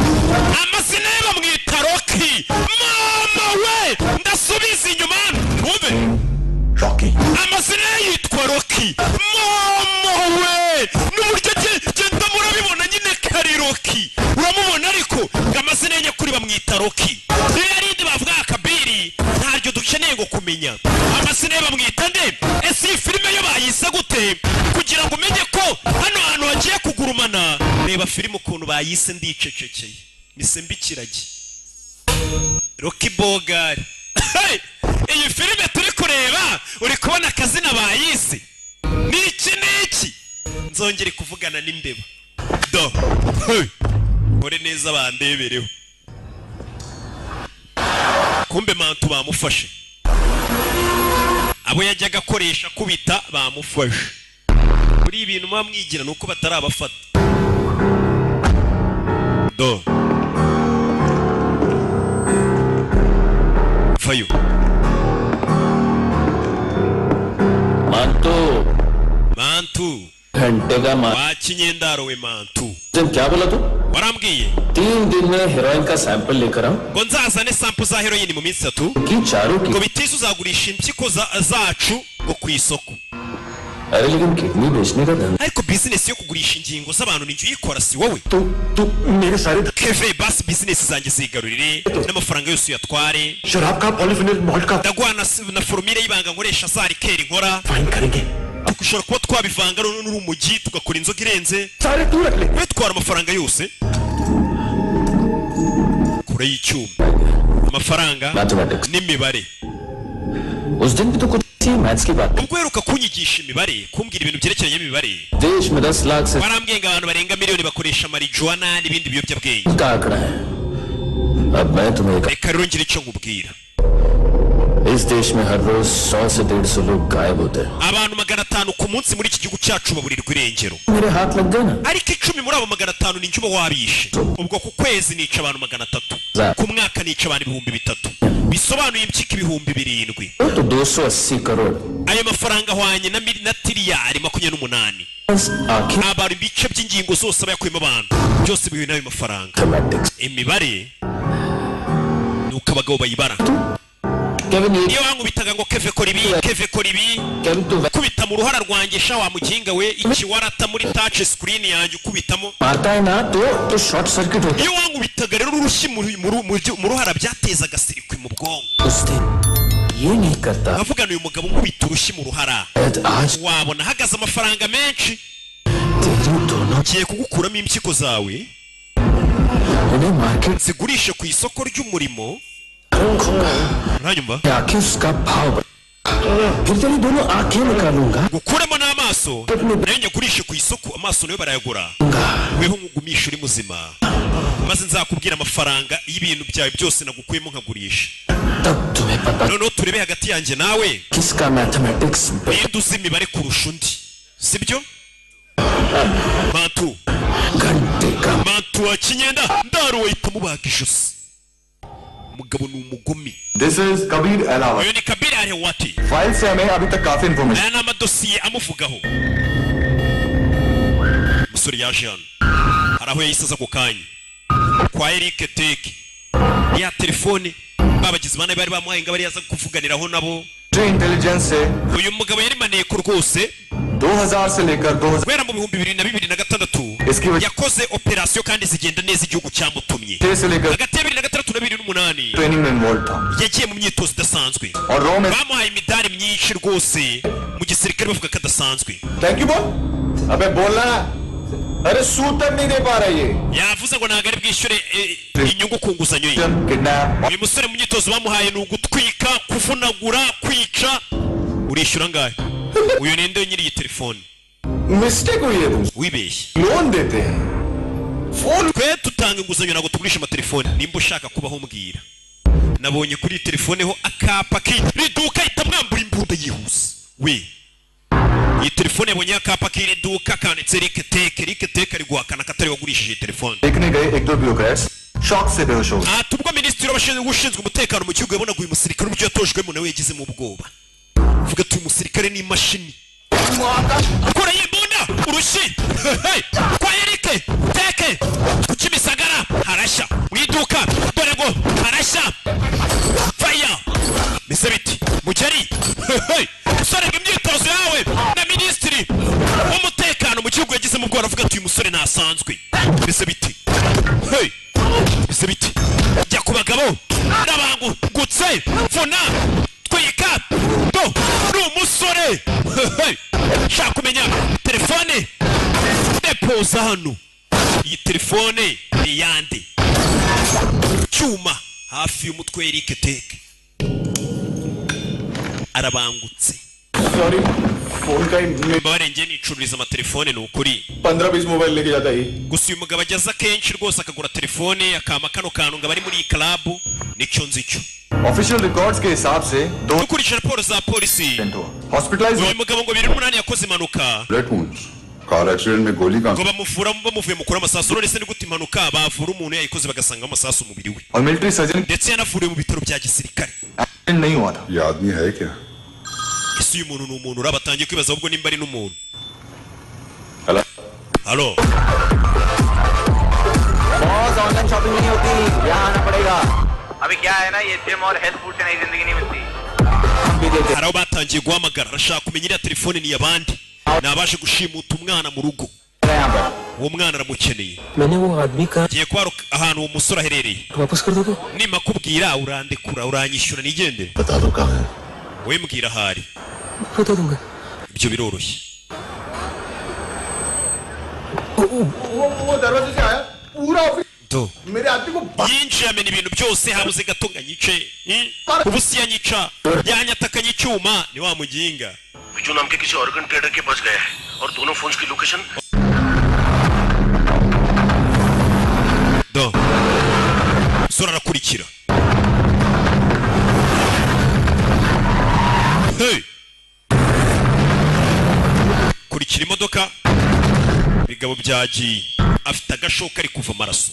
Amazina ye bamwita Rocky. Mama we, ndasubiza inyuma wumve. Rocky. Amazina ye yitwa Rocky. Mama we, n'uburyo genda murabibona nyine kari Rocky. Uramubona ariko ngo amazina ye nyakuri bamwita Rocky. Ririya rindi bavuga akabiri ntaryo dukeneye ngo kumenya amazina ye bamwita nde. Ese iyi filime yo bayise gute? Kugira ngo umenye ko hano hantu hagiye kugurumana, reba filime ukuntu bayise. Ndicecekeye mise mbikiragi. Rocky Bogari. Hey! Iyi filime turi kureba, uri kubona akazina bayise niki niki? Nzongere kuvugana n'imbeba do. Hey! Nkore neza bandebereho. Kumbe Mantu bamufashe, abo yajyaga akoresha kubita bamufashe. Kuri ibintu muba mwigira nuko batarabafata do. Fayo. Mantu. Mantu. घंटे का मा Wa kinyendaro we Mantu. क्या बोला तू? Warambwiye 3 दिन में heroin का sample लेकर आऊं ngo nzazane sample za heroin mu minsi 3 की चारों की ngo bitise uzagurisha impyiko zacu ngo ku isoko. अरे लेकिन किडनी बेचने का धंधा Ariko bizinesi yo kugurisha ingingo z'abantu ni uyikora, si wowe? तू तू मेरे सारे Keve, basi bizinesi zanjye zigarurire n'amafaranga yose uyatware. शराब का polyphenol malt का Ndaguha na formule y'ibanga nkoresha za liqueur nkora. Fine करेंगे. Dushobora kuba twabivanga n'urumogi tugakora inzoga irenze. सारे तू रख ले. We twara amafaranga yose kure y'icyuma, amafaranga mathematics n'imibare. उस दिन भी तो कुछ थी maths की बात. Ubwo uheruka kunyigisha imibare, kumbwira ibintu byerekeranye n'imibare, देश में 10 लाख से warambwiye ngo abantu barenga miliyoni bakoresha marijuana n'ibindi biyobyabwenge. का आंकड़ा है. अब मैं तुम्हें एक Reka rero ngire icyo nkubwira. इस देश में हर रोज 100 से 150 लोग गायब होते हैं. Abantu 500 ku munsi muri iki gihugu cyacu baburirwa irengero. मेरे हाथ लग गए ना Ariko 10 muri abo 500 ni uba wabishe. Ubwo ku kwezi nica abantu 300, ku mwaka nica abantu 3000, bisobanuye impyiko 7000. तो 280 crore. Ayo mafaranga ahwanye na tiriyari 28. आंखें Abantu ibice by'ingingo zose aba yakuyemo abantu byose bihuye n'ayo mafaranga. Mathematics. Imibare ni uko abagabo bayibara. Kevin ये Niyo wankubitaga ngo "Keve, kora ibi, Keve, kora ibi," Kevin तू kubita mu ruhara rwanjye sha wa muginga we, ikiwarata muri touch screen yanjye ukubitamo. मारता है ना तो तो short circuit होता Iyo wankubitaga rero urushyi mu ruhara byatezaga circuit mu bwonko. है. उस दिन ये नहीं करता Nkavugana uyu mugabo nkubita urushyi mu ruhara शायद आज wabona ahagaze amafaranga menshi. तेरी दोनों Ngiye kugukuramo impyiko zawe उन्हें market zigurishe ku isoko ry'umurimo, uranyumva? आंखें उसका भाव बढ़- फिर तेरी दोनों आंखें निकालूंगा. Gukuramo n'amaso nayo nyagurishe ku isoko, amaso nayo barayagura. Weho nkugumisha uri muzima, maze nzakubwira amafaranga y'ibintu byawe byose nagukuyemo nkagurisha. तब तुम्हें पता Noneho turebe hagati yanjye nawe किसका mathematics ninde uzi imibare kurusha undi, sibyo Mantu? घंटे का Mantu wa kinyenda ndaruwe ahita amubaga ijosi. Umugabo ni umugome. This is Kabir Ahlawat. Uyu ni Kabir Ahlawat. File से हमें अभी तक काफी information Aya ni amadosiye amuvugaho. Umusore yaje hano, hari aho yahise aza ako kanya kwa Eric Teke ya telefone babagizi ba nabi bari bamuhaye ngo abe yaza kuvuganiraho nabo. Intelligence से Uyu mugabo yari maneko rwose. 2000 से लेकर 2000 Guhera mu 2026 इसकी वजह yakoze operasiyo kandi zigenda neza igihugu cyamutumye. से लेकर Hagati ya 2006 na 2008 training में involve था yagiye mu myitozo idasanzwe. और रो में Bamuhaye imidari myinshi rwose mu gisirikare, bavuga ko adasanzwe. Thank you बोल. अबे बोलना. अरे सूद तक नहीं दे पा रहा ये. Yavuze ngo ntabwo ari bwishyure inyungu ku nguzanyo ye. Kidnap. Uyu musore mu myitozo bamuhaye ni ugutwika, kuvunagura, kwica. Urishyura angahe? Uyu ninde nyiri iyi telefone? Mistake हुई है तुमसे. Wibeshye. Loan देते हैं phone. Twe tutanga inguzanyo, ntabwo tugurisha amatelefone. Nimba ushaka kubaho mbwira. Nabonye kuri iyi telefone ho akapa k'iri duka, ahita mwambura imbunda yihuse we. Iyi telefone yabonye akapa k'iri duka kanditse Eric Teke. Eric Teke ari guhakana ko atari wagurishije iyi telefone. देखने गए एक दो bureaucrats shock से बेहोश हो गए. Ati ubwo minisitiri ushinzwe umutekano mu gihugu yabonaga uyu musirikare uburyo yatojwemo, nawe yagizemo ubwoba, vuga ati uyu musirikare ni imashini. Kure y'imbunda urushyi. Hey! Kwa Eric Teke ku Kimisagara harashya mu iduka, dore ngo harashya faya mise biti mugeri. Hey! Musore ngo imyitozo yawe na minisitiri w'umutekano mu gihugu yagizemo ubwoba, aravuga ati uyu musore ntasanzwe. Mise biti? Hey! Mise biti? Jya ku bagabo n'abangutse, vuna, twika, do ni umusore. Hey! Shaka kumenya telefone depoza hano, iyi telefone ni iyande? Cyuma hafi y'umutwe Eric Teke. Arabangutse. Sorry, phone का Mbabare, njye nicururiza amatelefone, ni ukuri. 15-20 mobile लेके जाता है। Gusa uyu mugabo ageze akenshi rwose akagura telefone, akama kano kantu ngo abari muri iyi club, nicyo nzi cyo. Official records के हिसाब से दो Dukurikije raporo za polisi, hospitalise uyu mugabo ngo 2008 yakoze impanuka. Bullet wounds, car accident में गोली Ngo कहाँ? bamuvura bamuvuye mukura amasasu. None se ni gute impanuka bavura umuntu yayikoze bagasanga amasasu umubiri we? और military surgeon Ndetse yanavuriwe mu bitaro bya gisirikare. Accident नहीं हुआ था। ये आदमी है क्या? Ese uyu muntu ni umuntu? Uraba atangiye kwibaza ahubwo nimba ari n'umuntu. Halo. Boss, online shopping नहीं होती, यहाँ आना पड़ेगा। अभी क्या है ना, ये जिम और हेल्थ फूड से नई जिंदगी नहीं मिलती। हम भी देते। Hari aho batangiye guhamagara, arashaka kumenya iriya telefone ni iy'abandi, ni abaje gushimuta umwana mu rugo. हैं यहाँ पर। Uwo mwana aramukeneye. मैंने वो आदमी का Ngiye kuba ahantu uwo musore aherereye. वापस कर दोगे? Nimakubwira urandekura, uranyishyura nigendere? बता दो कहाँ है। Wowe mbwira ahari. बता दूंगा। Ibyo biroroshye. वो दरवाजे से आया पूरा office Do मेरे आदमी को yinjiye amena ibintu byose, habuze gato ngo anyice. Ubu si yanyica, yanyatakanye icyuma, ni wa muginga. Biju नाम के किसी ऑर्गन ट्रेडर के पास गया है और दोनों फोन्स की location Do umusore arakurikira. Hey! Kurikira imodoka, ibigabo byagiye. Afite agashoka, ari kuva amaraso.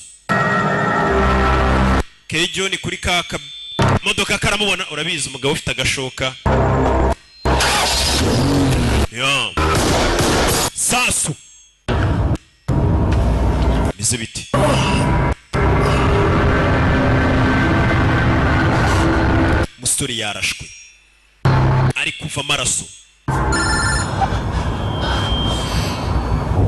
Kejo ni kuri ka modoka karamubona. Urabizi, umugabo ufite agashoka ya sasu bimeze biti? Umusore yarashwe, ari kuva amaraso.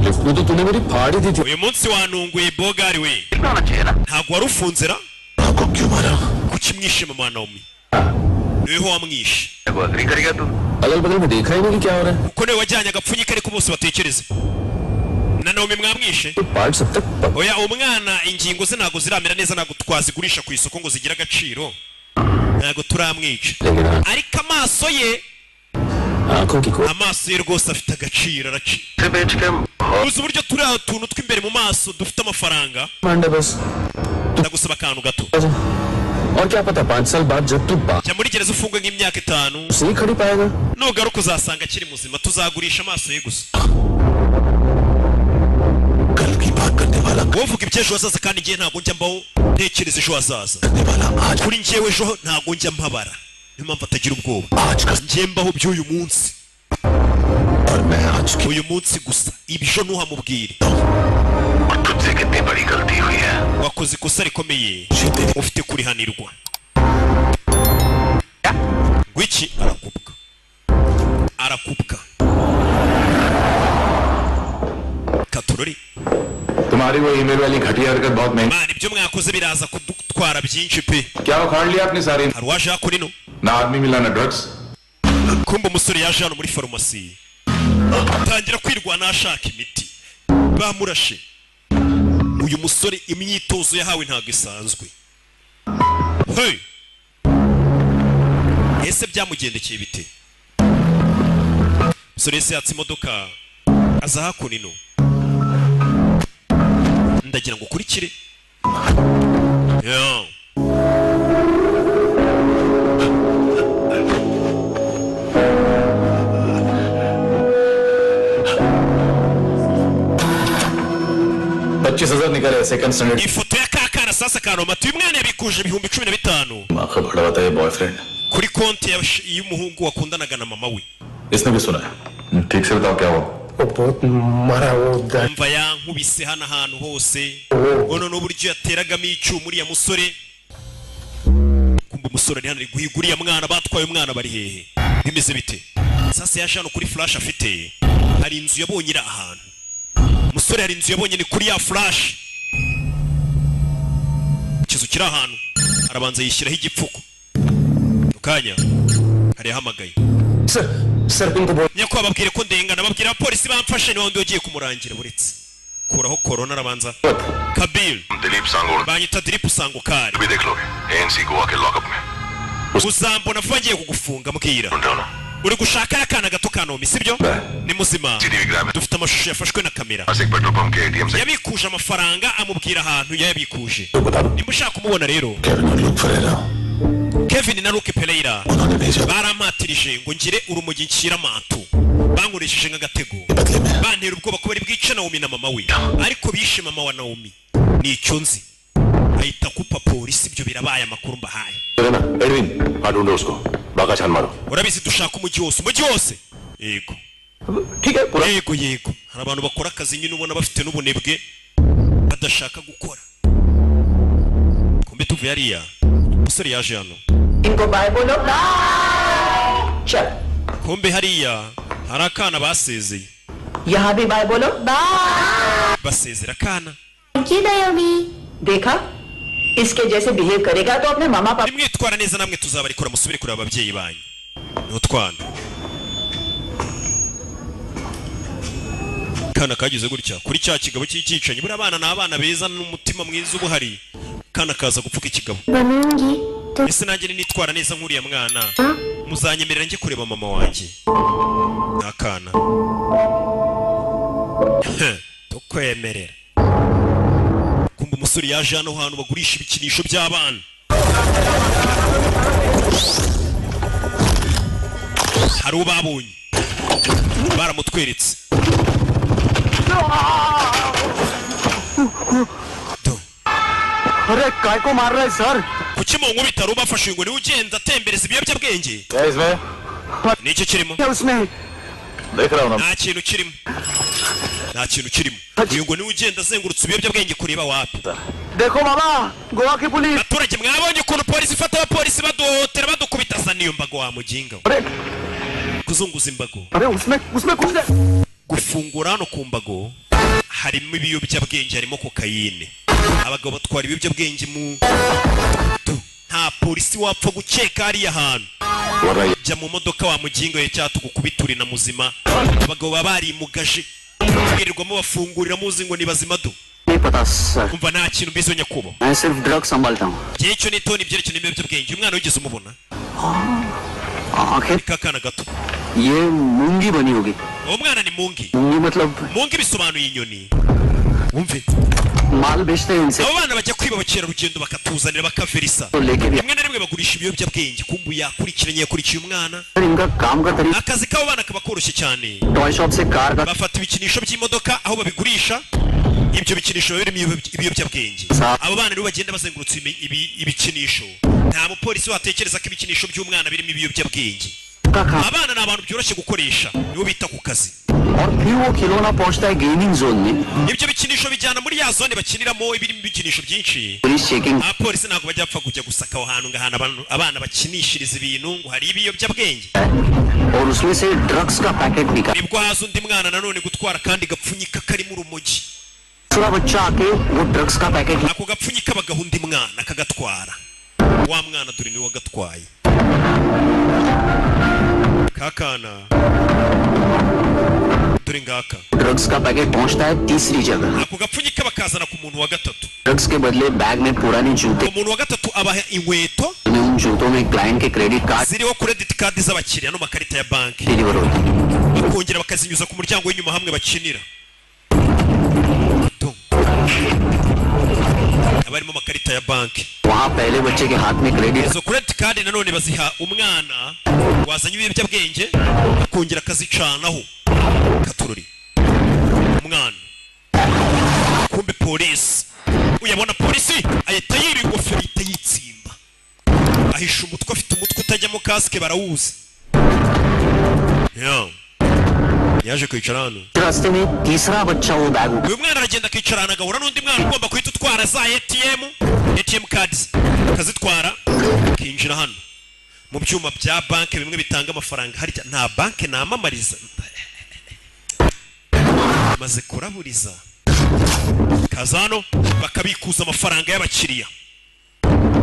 Lift में तो तूने मेरी फाड़ ही दी थी। Uyu munsi wanunguye, bogari we. Ntabwo wari ufunze ra? Kuki mwishe mama Naomi? Niweho wamwishe. Agree करेगा तू? अगल बगल में देखा ही नहीं कि क्या हो रहा है। Kuko niwe wajyanye agapfunyika, ariko bose batekereze na Naomi mwamwishe. तो पार्ट सब तक Oya, umwana ingingo ze ntabwo ziramera neza, ntabwo twazigurisha ku isoko ngo zigire agaciro, ntabwo turamwica. लेकिन हाँ, Ariko amaso ye, आंखों की को amaso ye rwose afite agaciro, araci से बेच के uzi uburyo turiya tuntu tw'imbere mu maso dufite amafaranga. Mande बस। Ndagusaba akantu gato. और क्या पता 5 साल बाद जब तू बाहर Jya muri gereza ufungwe nk'imyaka 5, से ही खड़ी पाएगा। nugaruka uzasanga akiri muzima, tuzagurisha amaso ye gusa. Wowe uvuga iby'ejo hazaza, kandi njyewe ntabwo njya mbaho ntekereza ejo hazaza. Kuri njyewe ejo ntabwo njya mpabara, niyo mpamvu atagira ubwoba. Njye mbaho by'uyu munsi, uyu munsi gusa, ibyo ntuhamubwire. तुझसे कितनी बड़ी गलती हुई है। Wakoze ikosa rikomeye, ufite kurihanirwa. Ngwiki? Arakubwa, arakubwa katurori. तुम्हारी वो ईमेल वाली घटिया हरकत बहुत महंगी। Man, ibyo mwakoze biraza kudutwara byinshi pe. क्या उखाड़ लिया आपने सारी? Hari uwaje hakuno ino. ना आदमी मिला ना drugs. Kumba umusore yaje hano muri farumasi, atangira kwirwana ashaka imiti. Bamurashe. Uyu musore imyitozo yahawe ntabwo isanzwe. Hey! Ese byamugendekeye bite? Umusore yese yatse imodoka aza hakuno ino. Ndagira ngo ukurikire. Yeah. 25,000 निकाले second standard. Ifoto ya kakana sasa kanomata, uyu mwana yabikuje 15,000 माँ का बड़ा था ये boyfriend. Kuri konti y'umuhungu wakundanaga na mama we. इसने भी सुना है। ठीक से बताओ क्या हुआ। वो बहुत मारा वो Umva, yankubise hano ahantu hose, ngo none uburyo yateragamo icyuma uriya musore. Kumva umusore ari hano ari guhiga uriya mwana batwaye. Umwana bari hehe? Bimeze bite? Sasa yaje hano kuri flash afite, hari inzu yabonye iri ahantu. Umusore hari inzu yabonye, ni kuri ya flash, ikizu kiri ahantu. Arabanza yishyiraho igipfuko. Mu kanya hari yahamagaye. Sir, sir, इनको बोल। Nyakubahwa, babwire ko ndengana, babwira abapolisi bamfashe. Ni wundi wagiye kumurangira. Buretse kuraho korona, arabanza Kabir. Dilip Sangod. Banyita Dilip Sangukari. भी देख लोगे, एएनसी गोवा के लॉकअप में। Uzambona vuba, ngiye kugufunga. Mbwira, uri gushaka akana gato ka Naomi, sibyo? Ni muzima, dufite amashusho yafashwe na kamera. एक petrol pump के ATM से Yabikuje amafaranga, amubwira ahantu yayabikuje. Nimba ushaka kumubona rero, Kevin na Luke Pereira barampatirije ngo ngire urumogi nshyira amantu, bankoresheje nk'agatego, bantera ubwoba ko bari bwice Naomi na mama we, ariko bishe mama wa Naomi, nicyo nzi. Ahita kupa polisi. Ibyo birabaye, amakuru mbahaye. ना Edwin, हाँ, ढूंढो उसको, बाका छान मारो। Urabizi, dushaka umujyi wose, umujyi wose. Yego yego yego. Hari abantu bakora akazi nyine ubona bafite n'ubunebwe, badashaka gukora. Kumbe tuvuye hariya, umusore yaje hano. इनको बाय बोलो, चल। Kumbe hariya hari akana basezeye. यहाँ भी बाय बोलो, bye. Basezera akana. Thank you Naomi. देखा, इसके जैसे बिहेव करेगा तो अपने मामा पापा Nimwitwara neza namwe tuzabarikora, musubire kureba ababyeyi banyu. Ni utwana. Kana kagize gutya kuri cya kigabo cy'icyicanyi. Buriya abana ni abana beza n'umutima mwiza uba uhari. Kana kaza gupfuka ikigabo. बनूंगी तो Ese nanjye nitwara neza nk'uriya mwana, muzanyemerera njye kureba mama wanjye? Ni akana, tukwemerera. Kumva umusore yaje hano hantu bagurisha ibikinisho by'abana, hari uwo babonye, baramutweretse. अरे काय को मार रहे sir? Kuki mu nkubita? Bafashe ngo niwe ugenda atembereza ibiyobyabwenge. Ni icyo kirimo? उसमें देख रहा हूँ ना। Nta kintu kirimo, nta kintu kirimo. Uyu ngo niwe ugenda azengurutse ibiyobyabwenge, kureba wapi. देखो बाबा, गोवा की police. Abaturage, mwabonye ukuntu polisi ifata abapolisi, baduhotera, badukubita. Asa n'iyo mbago wa muginga we. Kuzunguza imbago. अरे उसमें उसमें कुछ नहीं। Gufungura hano ku mbago harimo ibiyobyabwenge, harimo kokayine. Abagabo batwara ibiyobyabwenge mu tu. Nta polisi wapfa gukeka hariya hantu. Jya mu modoka wa muginga we, cyangwa tugukubita na muzima. Abagabo baba barimugaje, birirwamo bafungurira muzi ngo ni bazima do. नहीं पता sir. Umva, nta kintu mbizi nyakubahwa. मैं सिर्फ ड्रग संभालता हूँ। Igihe cyo nito ni ibyerekeye n'ibiyobyabwenge. Umwana wigeze umubona? आंखें Kakana gato. ये मूंगी बनी होगी। Uwo mwana ni Mungi. मूंगी मतलब Mungi bisobanuye inyoni, wumve. माल बेचते हैं इनसे। Abo bana bajya kwiba abakerarugendo bakatuzanira, bakaverisa. तो लेके भी Rimwe na rimwe bagurisha ibiyobyabwenge. Kumbu yakurikiranye, yakurikiye umwana. Sir, इनका काम का तरीका Akazi k'abo bana kaba koroshye cyane. Toy shop से car का Bafata ibikinisho by'imodoka aho babigurisha, ibyo bikinisho biba birimo ibiyobyabwenge. Abo bana rero bagenda bazengurutse ibikinisho, nta mupolisi watekereza ko ibikinisho by'umwana birimo ibiyobyabwenge. का काम Abana ni abantu byoroshye gukoresha, nibo bita ku kazi. और फिर वो खिलौना पहुंचता है gaming zone में। Ibyo bikinisho bijyana muri ya zone bakiniramo, ibirimo ibikinisho byinshi. Police checking. Abapolisi ntabwo bajya bapfa kujya gusaka aho hantu ngo ahantu abana bakinishiriza ibintu ngo hari ibiyobyabwenge. और उसमें से ड्रग्स का पैकेट निकाल Nibwo haza undi mwana nanone gutwara akandi gapfunyika karimo urumogi. दूसरा बच्चा आके वो ड्रग्स का packet Ako gapfunyika bagaha undi mwana akagatwara. Wa mwana dore niwe wagatwaye kakana, dore ngaka. Drugs का पैकेट पहुंचता है तीसरी जगह। Ako gapfunyika bakazana ku muntu wa gatatu. Drugs के बदले बैग में पुराने जूते Umuntu wa gatatu abaha inkweto में उन जूतों में क्लाइंट के credit card ziriho credit card z'abakiriya n'amakarita ya banki, deliver होते हैं। Bakongera bakazinyuza ku muryango w'inyuma hamwe bakinira. Do. Haba harimo amakarita ya banki. वहाँ पहले बच्चे के हाथ में credit Izo credit card nanone baziha umwana wazanye ibiyobyabwenge, akongera akazicanaho katururi umwana. Kumbe polisi uyabona, polisi ahita yiba ingofero, ahita yitsimba, ahisha umutwe, afite umutwe utajyamo kasike, barawuzi. Yeah. Yaje kwicara hano. रास्ते में तीसरा बच्चा वो bag Uyu mwana aragenda akicara ahantu, agahura n'undi mwana ugomba guhita utwara za ATM cards, akazitwara, akinjira hano mu byuma bya banki bimwe bitanga amafaranga. Harya nta banki namamariza, maze kuraburiza. Kaza hano bakabikuza amafaranga y'abakiriya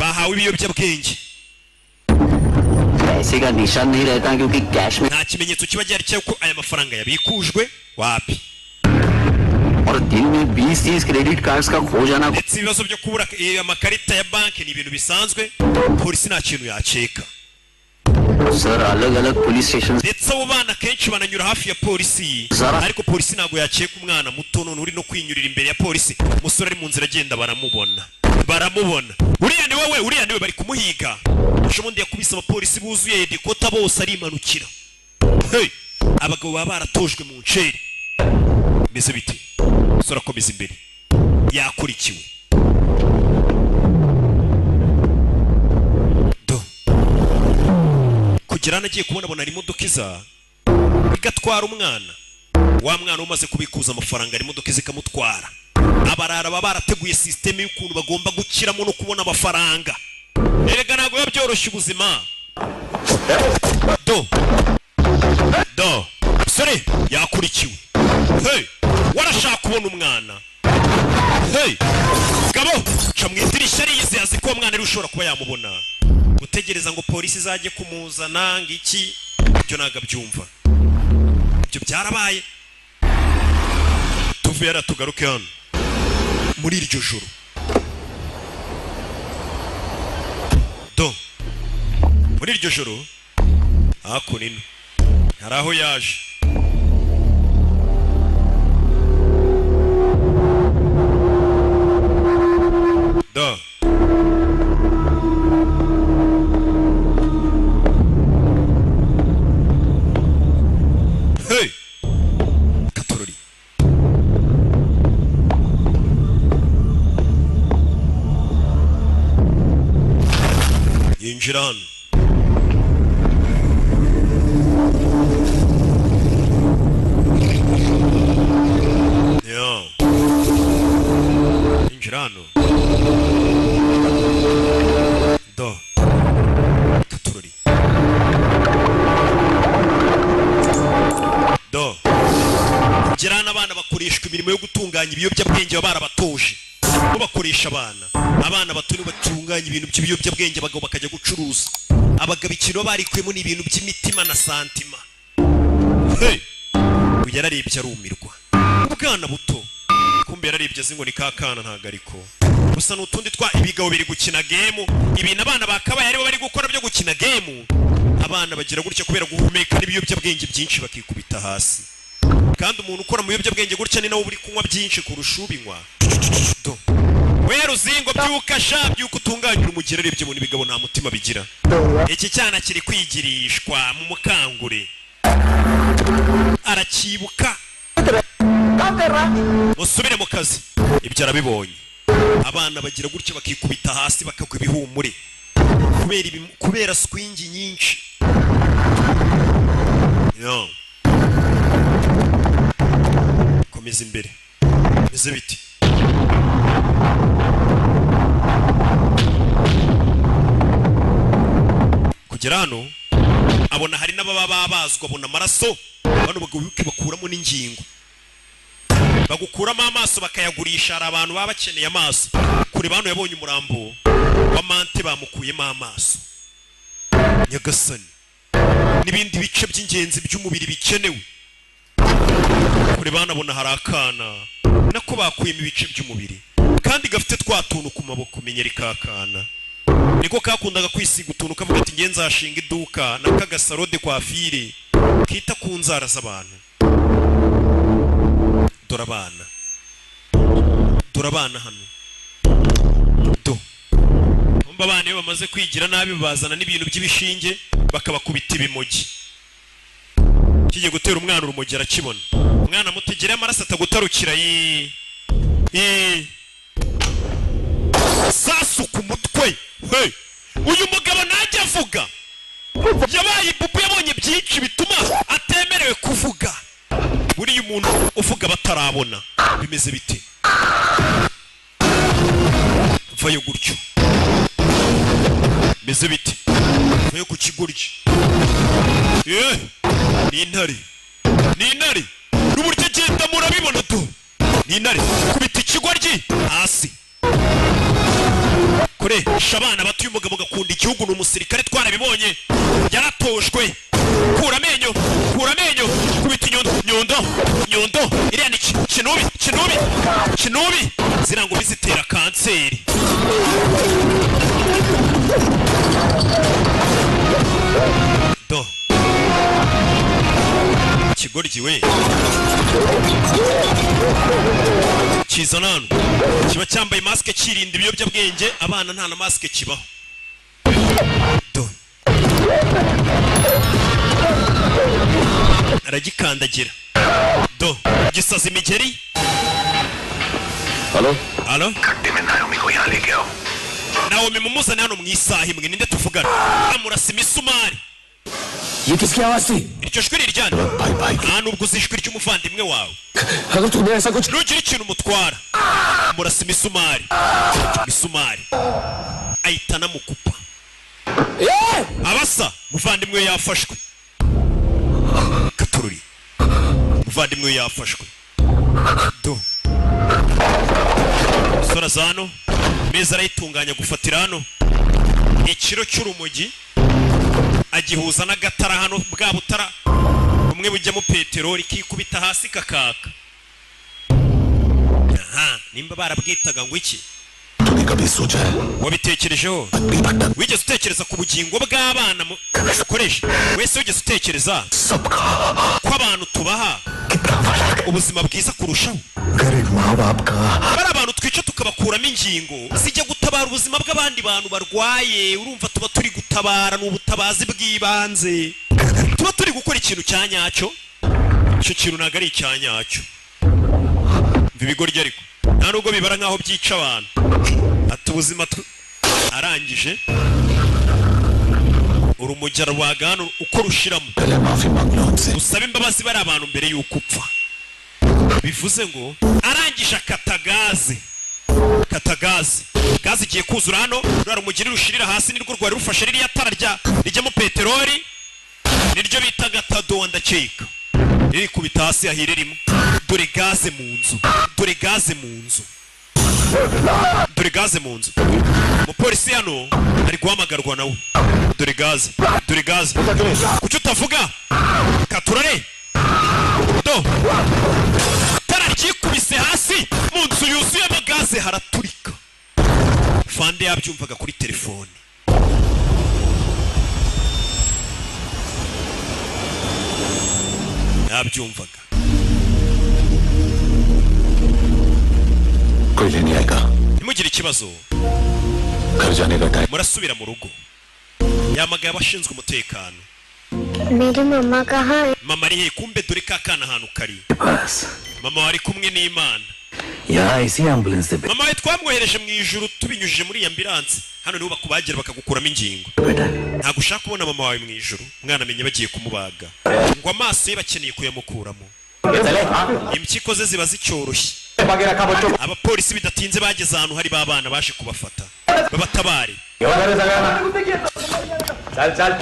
bahawe ibiyobyabwenge. पैसे का निशान नहीं रहता क्योंकि कैश में Nta kimenyetso kiba gihari cy'uko aya mafaranga yabikujwe, wapi. और दिन में 20-30 क्रेडिट कार्ड्स का खो जाना Ndetse ibibazo byo kubura amakarita ya banki ni ibintu bisanzwe, polisi nta kintu yakeka. Sir अलग अलग police station Ndetse abo bana kenshi bananyura hafi ya polisi, ariko polisi ntabwo yakeka umwana muto none uri no kwinyurira imbere ya polisi. Umusore ari mu nzira agenda, baramubona, baramubona. Uriya ni wowe, uriya ni we, bari kumuhiga. Ejo bundi yakubise abapolisi buzuye headquarter bose, arimanukira. Hey! Abagabo baba baratojwe mu nceri. Bimeze bite? Umusore akomeza imbere, yakurikiwe. Do kugera hano, agiye kubona abona hari imodoka iza igatwara umwana. Wa mwana umaze kubikuza amafaranga, hari imodoka iza ikamutwara. Abarara baba barateguye système y'ukuntu bagomba gukiramo no kubona amafaranga. Erega ntabwo biba byoroshye ubuzima. Do do, musore yakurikiwe. Hey, warashaka kubona umwana. Hey, gabo ca mu idirishya, ariyizi, azi ko uwo mwana ari ushobora kuba yamubona. Gutegereza ngo polisi izajye kumuzana ngo iki, ibyo ntabwo abyumva. Ibyo byarabaye. Tuvuye hariya, tugaruke hano muri iryo joro. Do, muri iryo joro hakuno ino hari aho yaje. Do, hey, katorori. Yinjira hano. Yo. Yinjira hano. Do, katorori. Do, kugera hano, abana bakoreshwa imirimo yo gutunganya ibiyobyabwenge. Baba barabatoje bo bakoresha abana, abana bato nibo batunganya ibintu by'ibiyobyabwenge, abagabo bakajya gucuruza. Abagabo ikintu baba barikuyemo ni ibintu by'imitima na sentiment. Hey! Uyu yararebye arumirwa, ubwana buto. Kumbe yararebye azi ngo ni ka kana, ntabwo ariko gusa ni utundi twa ibigabo biri gukina game. Ibintu abana bakabaye aribo bari gukora byo gukina game. Abana bagira gutya kubera guhumeka n'ibiyobyabwenge byinshi, bakikubita hasi. Kandi umuntu ukora mu biyobyabwenge gutya ni nawe uri kunywa byinshi kurusha ubinywa. Do, we ruzingo, byuka sha, byuka utunganyura umugera. Arebye mu ibigabo nta mutima bigira. Iki cyana kiri kwigirishwa mu mukangure, arakibuka. Musubire mu kazi. Ibyo arabibonye. Abana bagira gutya bakikubita hasi, bakagwa ibihumure kubera kubera swingi nyinshi. Yo, komeza imbere. Bimeze biti? Kugera hano abona hari n'ababa babazwa, abona amaraso. Bano bagabo wibuke bakuramo n'ingingo, bagukuramo amaso bakayagurisha. Hari abantu baba bakeneye amaso. Kure bano yabonye umurambo wa mante, bamukuyemo amaso, nyagasani, n'ibindi bice by'ingenzi by'umubiri bikenewe. Kure banabona hari akana nako bakuyemo ibice by'umubiri, kandi gafite twa tuntu ku maboko. Menyera kakana niko kakundaga kwisiga utuntu, kavuga ati nge nzashinga iduka n'akagasaro de coiffure kita ku nzara z'abantu. Dore abana, dore abana hano. Do, umva, abana iyo bamaze kwigira nabi bazana n'ibintu by'ibishinge, bakabakubita ibimogi. Kigiye gutera umwana urumogi, arakibona. Umwana mutegere amaraso atagutarukira. Yi yi, sasu ku mutwe. Hey! Uyu mugabo najya avuga, yabaye ibubu, yabonye byinshi bituma atemerewe kuvuga. Buriya umuntu uvuga batarabona. Bimeze bite? Vayo gutyo. Bimeze bite? Vayo ku kigoryi. Eh, ni intare, ni intare, n'uburyo agenda murabibona. Do, ni intare, kubita ikigoryi hasi. Koresha abana bato. Uyu mugabo gakunda igihugu, ni umusirikare, twarabibonye, yaratojwe. Kura amenyo, kura amenyo, kubita inyundo, nyundo, nyundo. Iriya ni kinubi, kinubi, kinubi. Ziriya ngumi zitera kanseri. Kigoryi we, kizana hano kiba cyambaye masike, kirinda ibiyobyabwenge. Abana nta na masike kibaho. Do. Aragikandagira, do, gisaza imigeri. Hello. Alo. घंटे में Naomi को यहाँ लेके आओ. Naomi mumuzane hano mu isaha imwe. Ninde tuvugana? Amurasa imisumari. ये किसकी आवाज थी? Iryo jwi ni iryande? Nta nubwo uzi ijwi ry'umuvandimwe wawe? अगर तूने ऐसा कुछ Nugira ikintu umutwara. Murasa imisumari, imisumari ahita anamukupa. Abasa muvandimwe we yafashwe. Katururi, muvandimwe we yafashwe. Do, umusore aza hano, meza arayitunganya, gufatira hano ikiro cy'urumogi, agihuza n'agatara hano, bwa butara bumwe bujyamo peteroli, kikubita hasi kakaka. Aha nimba barabwitaga ngo iki? तूने कभी सोचा है? Wabitekerejeho? Wigeze utekereza ku bugingo bw'abana mukoresha wese? Wigeze utekereza ko abantu tubaha ubuzima bwiza kurushaho? गरीब माँ बाप का Bari abantu twica tukabakuramo ingingo zijya gutabara ubuzima bw'abandi bantu barwaye. Urumva tuba turi gutabara, ni ubutabazi bw'ibanze, tuba turi gukora ikintu cya nyacyo. Icyo kintu ntabwo ari icya nyacyo. Mva ibigoryi, ariko nta nubwo bibara nk'aho byica abantu. Ati ubuzima arangije urumogi rwaga hano uko rushiramo. पहले माफी मांग लो उनसे. Usabe imbabazi bari abantu mbere y'uko upfa. Bivuze ngo arangije akata gaze, kata gaze, gaze igiye kuzura hano. Ruriya rumugiri rushirira hasi nirwo rwari rufashe ririya tara rya rijyamo peteroli, niryo bita gatadowa ndakeka. Ririkubita hasi hahire rimwe. Dore gaze mu nzu, dore gaze mu nzu, dore gaze mu nzu. Umupolisi hano ari guhamagarwa nawe. Dore gaze, dore gaze. Kuki utavuga? Katurare. Do, tara ryikubise hasi mu nzu yuzuyemo gaze, haraturika. Fande yabyumvaga kuri telefone. Yabyumvaga. कोई लेने आएगा. Ntimugire ikibazo. घर जाने का time. Murasubira mu rugo. Yamagaye abashinzwe umutekano. मेरी मम्मा कहाँ है? Mama ari he? Kumbe dore ka kana ahantu kari. बस. Mama wari kumwe n'Imana. यहाँ इसी एम्बुलेंस से Mama we twamwohereje mu ijuru tubinyujije muri iyi ambulance. Hano niho bakubagira bakagukuramo ingingo. बेटा. Ntabwo ushaka kubona mama wawe mu ijuru? Umwana amenya bagiye kumubaga ngo amaso ye bakeneye kuyamukuramo, impyiko ze ziba zicyoroshye. Abapolisi bidatinze bageze ahantu hari ba bana, baje kubafata babatabare. चल चल.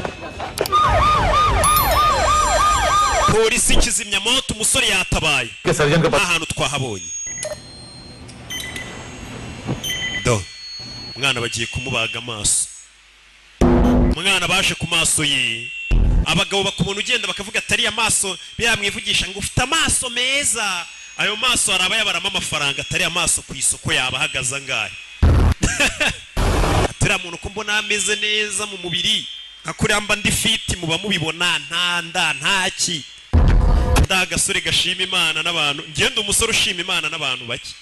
Polisi, kizimyamoto, umusore yatabaye. Surgeon के पास. Ahantu twahabonye. Do, umwana bagiye kumubaga amaso. Umwana baje ku maso ye. Abagabo bakubona ugenda bakavuga atari amaso, biyamwivugisha ngo ufite amaso meza. Ayo maso hari abayabaramo amafaranga. Atari amaso ku isoko yaba ahagaze angahe? Atari muntu ko mbona ameze neza mu mubiri, nka kuriya mba ndi fit, muba mubibona, nta nda, ntaki, nda agasore gashima Imana n'abantu. Ngenda umusore ushima Imana n'abantu bake.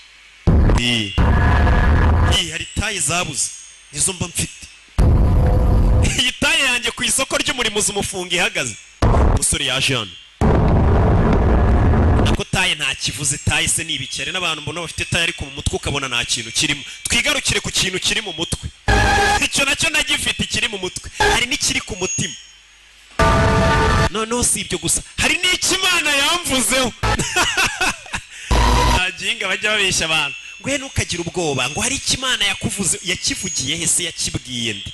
Iyi hari taille zabuze, nizo mba mfite. Iyi taille yanjye ku isoko ry'umurimo uzi umufunga ihagaze? Umusore yaje hano, nako taille nta kivuze. Taille se ni ibiki? Hari n'abantu mbona bafite taille ariko mu mutwe ukabona nta kintu kirimo. Twigarukire ku kintu kiri mu mutwe. Icyo nacyo nagifite kiri mu mutwe. Hari n'ikiri ku mutima. Noneho si ibyo gusa, hari n'ikimana yamvuzeho. Nta ginga bajya babeshya abantu ngo he ntukagire ubwoba, ngo hari ikimana yakuvuze. Yakivugiye he se? Yakibwiye ndi?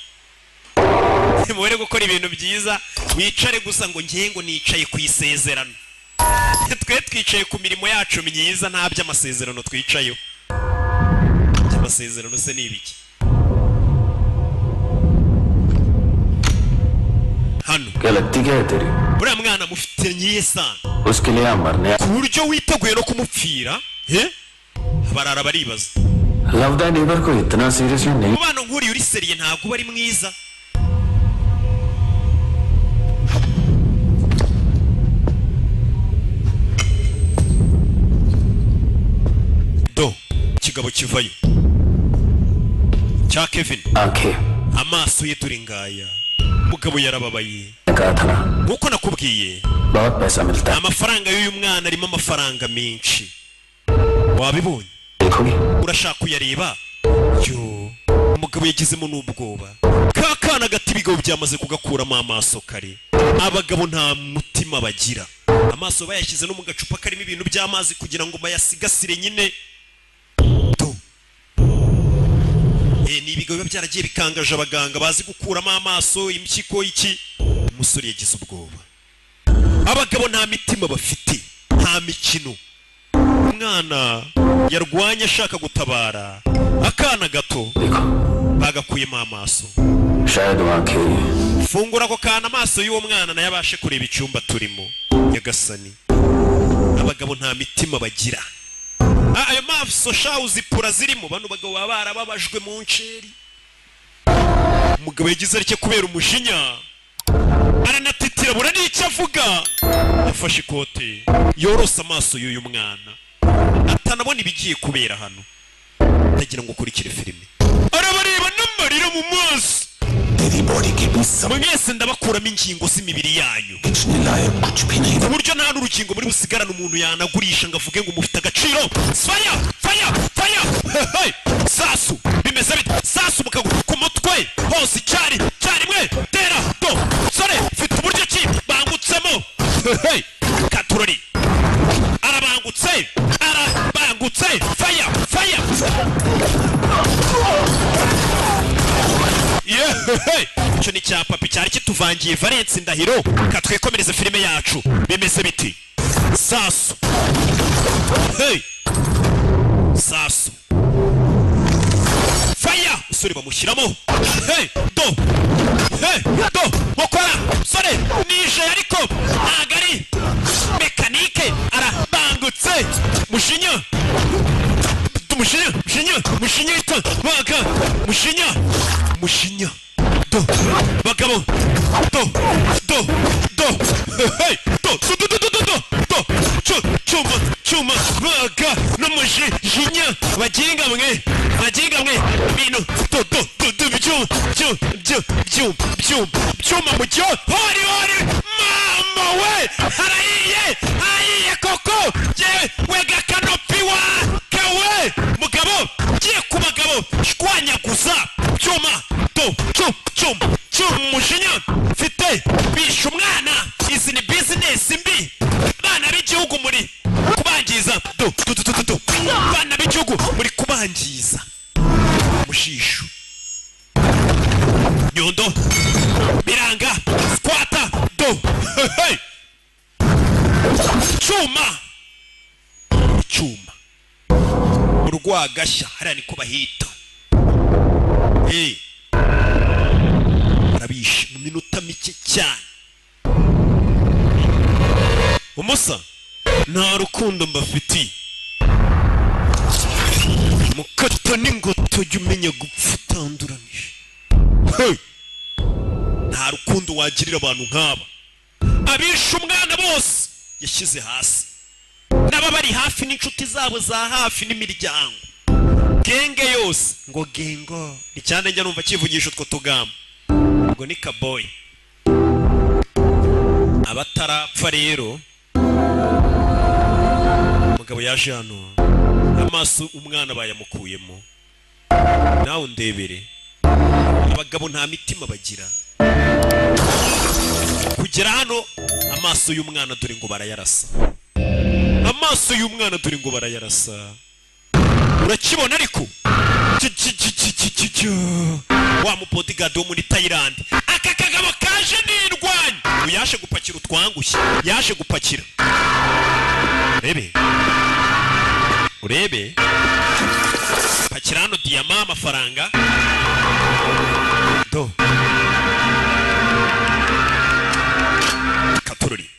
Mubere gukora ibintu byiza, wicare gusa ngo ngiye ngo nicaye ku isezerano. Twe twicaye ku mirimo yacu myiza, nta by'amasezerano twicayeho. Amasezerano se ni ibiki hano? क्या लगती क्या है तेरी? Uriya mwana mufitanye isano उसके लिए आप मरने ku buryo witeguye no kumupfira he? Barara baribaza. Love thy neighbour को इतना seriously नहीं Umubano nk'uriya uri sérieux ntabwo uba ari mwiza. Ikigabo kivayo cya Kevin. Amaso ye dore ngaya, mugabo yarababaye. Nkuko nakubwiye, amafaranga y'uyu mwana arimo amafaranga menshi, wabibonye? Urashaka kuyareba? Yo, umugabo yagizemo n'ubwoba. Ka kana gati ibigabo byamaze kugakuramo amaso kare. Abagabo nta mutima bagira, amaso bayashyize no mu gacupa karimo ibintu by'amazi kugira ngo bayasigasire nyine. Ni ibigo biba byaragiye bikangaje abaganga bazi gukuramo amaso, impyiko, iki. Umusore yagize ubwoba. Abagabo nta mitima bafite, nta mikino. Umwana yarwanye ashaka gutabara akana gato, bagakuyemo amaso. Fungura ako kana, amaso y'uwo mwana nayo abashe kureba icyumba turimo. Nyagasani, abagabo nta mitima bagira. Ayo maso sha uzipura zirimo. Bano bagabo baba barababajwe mu nceri. Umugabo yagize atya kubera umujinya, aranatitira, bura n'icyo avuga. Yafashe ikote yorosa amaso y'uyu mwana atanabona ibigiye kubera hano. Ndagira ngo ukurikire filime. Arabareba n'amarira mu maso. Mwese ndabakuramo ingingo z'imibiri yanyu, ku buryo nta n'urugingo muri busigarane umuntu yanagurisha ngo avuge ngo mufite agaciro. Faya, faya, faya! Hey! Sasu bimeze bite? Sasu mu kaguru, ku mutwe hose, icyari cyarimwe. Tera do sore, mfite uburyo ki bangutsemo. Hey! Katurori arabangutse, arabangutse. Faya, faya! Yeah! Icyo ni cya papi cyari kituvangiye. Valence Ndahiro, katwikomereze filime yacu. Bimeze biti? Sasu, hey! Sasu, faya! Usore bamushyiramo. Hey! Do, hey! Do mukora sore nije, ariko ntago ari mekanike. Arabangutse, mushinya, mushinya, mushinya, mushinya, ita baga, mushinya, mushinya. Do bagabo, do, do, do, hey! Do, do, do, do, do, do, do, chu, chuma, chuma, baga n'umushinya. Baginga mwe, baginga mwe, bintu do, do, do, do, byu, byu, byu, byu, byu, byuma mu cyo hori, hori! Mama we, harahiye, hahiye koko! Yewe wega, kanopi wa kawe mugabo, giye ku bagabo shwanyaguza byuma. Do, cu, cyuma, cyuma, umushinya mfite. Bishe umwana. Izi ni bizinesi mbi. Bana b'igihugu muri kubangiza. Do, do, do, do, do, bana b'igihugu muri kubangiza. Mushishu, nyundo, biranga, squata. Do, hey! Cyuma, icyuma, urwagashya hariya niko bahita. Hey! Barabishe mu minota mike cyane. Umusa nta rukundo mbafitiye, mukata n'ingoto. Jya umenya gupfa utanduranije. Hey! Nta rukundo wagirira abantu nk'aba abishe umwana bose yashyize hasi, n'aba bari hafi n'inshuti zabo za hafi n'imiryango, genge yose. Ngo gengo icyane, njya numva kivugisha utwo tugambo ngo ni kaboyi. Abatarapfa rero, umugabo yaje hano, amaso umwana bayamukuyemo. Nawe undebere, abagabo nta mitima bagira. Kugera hano, amaso y'umwana dore ngo barayarasa. Amaso y'umwana dore ngo barayarasa, urakibona? Ariko wa mu bodyguard wo muri Thailand, aka kagabo kaje n'indwanyi. Uyu yaje gupakira utwangushye, yaje gupakira. Urebe, urebe, pakira hano diyama, amafaranga. Do katururi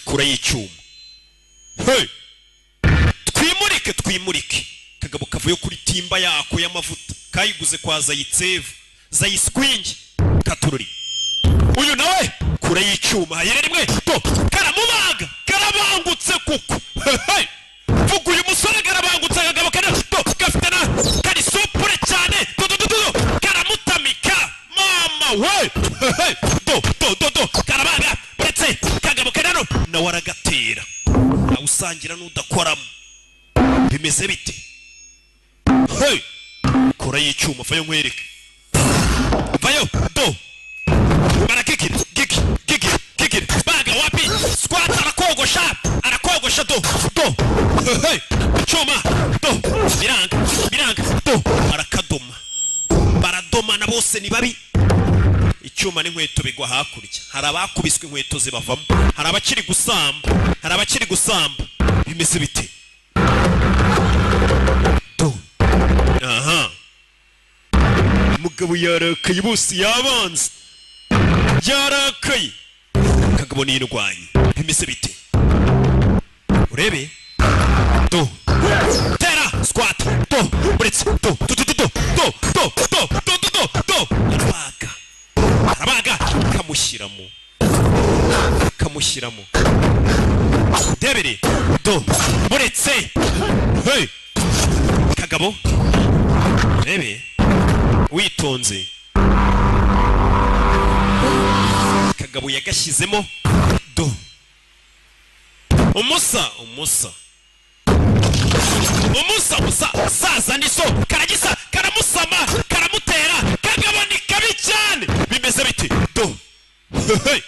kure y'icyuma. Hey! Twimurike, twimurike. Kagabo kavuye kuri timba yako y'amavuta kayiguze kwa Zayitsevu Zayiswingi. Katururi, uyu nawe kure y'icyuma, hayere rimwe. To karamubaga, karabangutse kuko. Hey! Vuga, uyu musore karabangutse. Hatagira n'udakoramo. Bimeze bite? Hey, kora y'icyuma, vayo nkwereke, vayo do. Barakikira giki giki giki, baga wapi? Squat, arakogosha, arakogosha, do do. Hey, icyuma do, biranga, biranga do, arakadoma, baradomana bose ni babi. Icyuma n'inkweto bigwa hakurya. Hari abakubiswe inkweto zibavamo, hari abakiri gusamba, hari abakiri gusamba. Bimeze bite? Do, aha, umugabo yarakaye, bose yabanze, yarakaye. Kagabo n'indwanyi, bimeze bite? Urebe do, tera squat do, uretse do do do do do do do do do do do, arabaga, arabaga, kamushyiramo, kamushyiramo. Debere do, uretse. Hey, kagabo, urebe witonze. Kagabo yagashyizemo do. Umusa, umusa, umusa, umusa, saza niso karagisa, karamusama, karamutera. Kagabo ni kabi cyane. Bimeze bite? Do. Hey,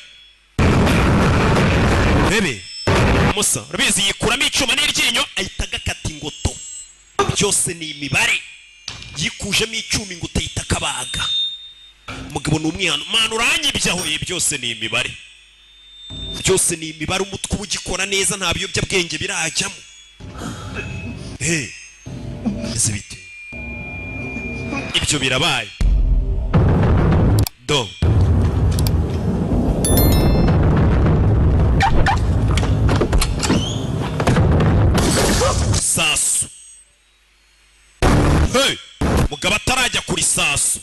bebe, umusa urabizi, yikuramo icyuma n'iryinyo, ahita agakata ingoto. Byose ni imibare. Yikujemo icyuma, ingoto ahita akabaga. Umugabo ni umwihano mwana, uranyibyaho. Byose ni imibare, byose ni imibare. Umutwe uba ugikora neza, nta biyobyabwenge birajyamo. Hey, bimeze bite? Ibyo birabaye do. Sasu, hey, mugabo atarajya kuri sasu,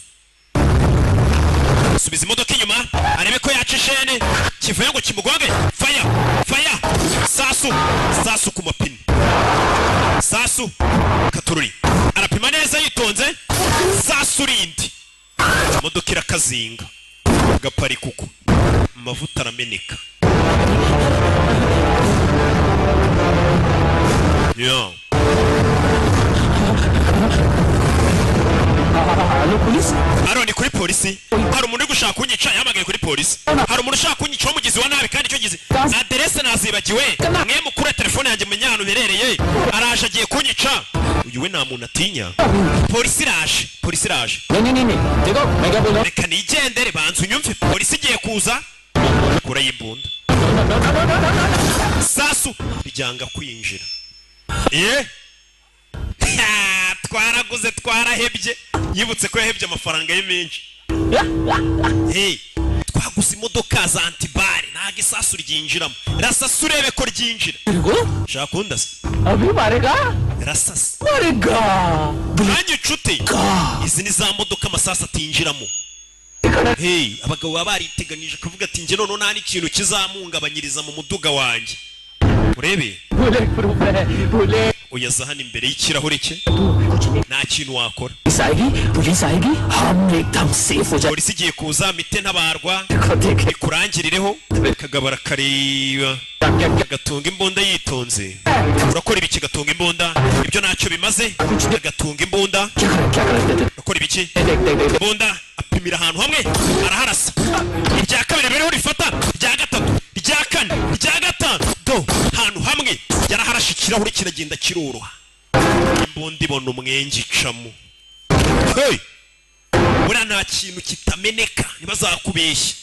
subiza imodoka inyuma arebe ko yaca ishene kivuye ngo kimugonge. Faya, faya, sasu, sasu ku mapine, sasu katururi, arapima neza yitonze. Sasu rindi, imodoka irakazinga, gaparika uko, amavuta arameneka. Yo. Hano ni kuri polisi. Hari umuntu uri gushaka kunyica, yahamagaye kuri polisi. Hari umuntu ushaka kunyica w'umugizi wa nabi, kandi icyo gize aderese nazibagiwe. Mwe mukure telefone yanjye mumenye ahantu biherereye. Araje, agiye kunyica. Uyu we nta muntu atinya. Polisi iraje, polisi iraje. Reka nigendere, banza unyumve. Polisi igiye kuza. Kura y'imbunda. Sasu ryanga kwinjira. Ye? Twaraguze, twarahebye. Yibutse ko yahebye amafaranga ye menshi. Hey, twaguze imodoka za antibare, ntago isasu ryinjiramo. Rasasa urebe ko ryinjira. Shaka kundasa. Abhi marega? Rasasa. Marega. Nanjye inshuti. Izi ni za modoka amasasu atinjiramo. Hey, abagabo baba bariteganije kuvuga ati njye noneho nta n'ikintu kizamuhungabanyiriza mu muduga wanjye. Urebe? Bullet proof hai, bullet. Uyaza hano imbere y'ikirahure cye, nta kintu wakora. Police आएगी, police आएगी, हम एकदम safe हो जाए. Polisi igiye kuza, mite ntabarwa, ikurangirireho. Kagabo arakareba, agatunga imbunda yitonze. Urakora ibiki? Gatunga imbunda, ibyo ntacyo bimaze. Agatunga imbunda, urakora ibiki? Imbunda apimira ahantu hamwe, araharasa. Irya kabiri biriho rifata, irya gatatu, irya kane, irya gatanu, do, ahantu hamwe yaraharashe, ikirahure kiragenda kiroroha, imbunda ibona umwenge icamo. Hey! Buriya nta kintu kitameneka, ntibazakubeshye.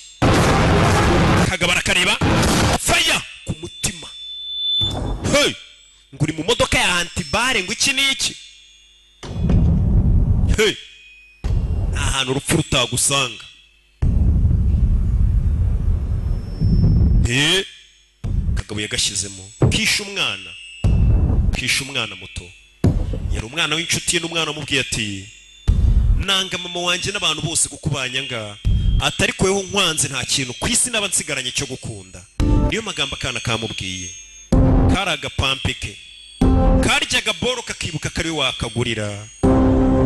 Kagabo arakareba, faya ku mutima. Hey! Ngo uri mu modoka ya antibare, ngo iki n'iki. Hey! Nta hantu urupfu rutagusanga. Hey! Kagabo yagashyizemo, kishe umwana, kishe umwana muto. Yari umwana w'inshuti ye, n'umwana amubwiye ati nanga mama wanjye n'abantu bose kuko banyanga, atari kweho nkwanze nta kintu ku isi naba nsigaranye cyo gukunda. Niyo magambo akana kamubwiye. Kari agapampe ke karyaga boro, kakibuka kari we wakagurira.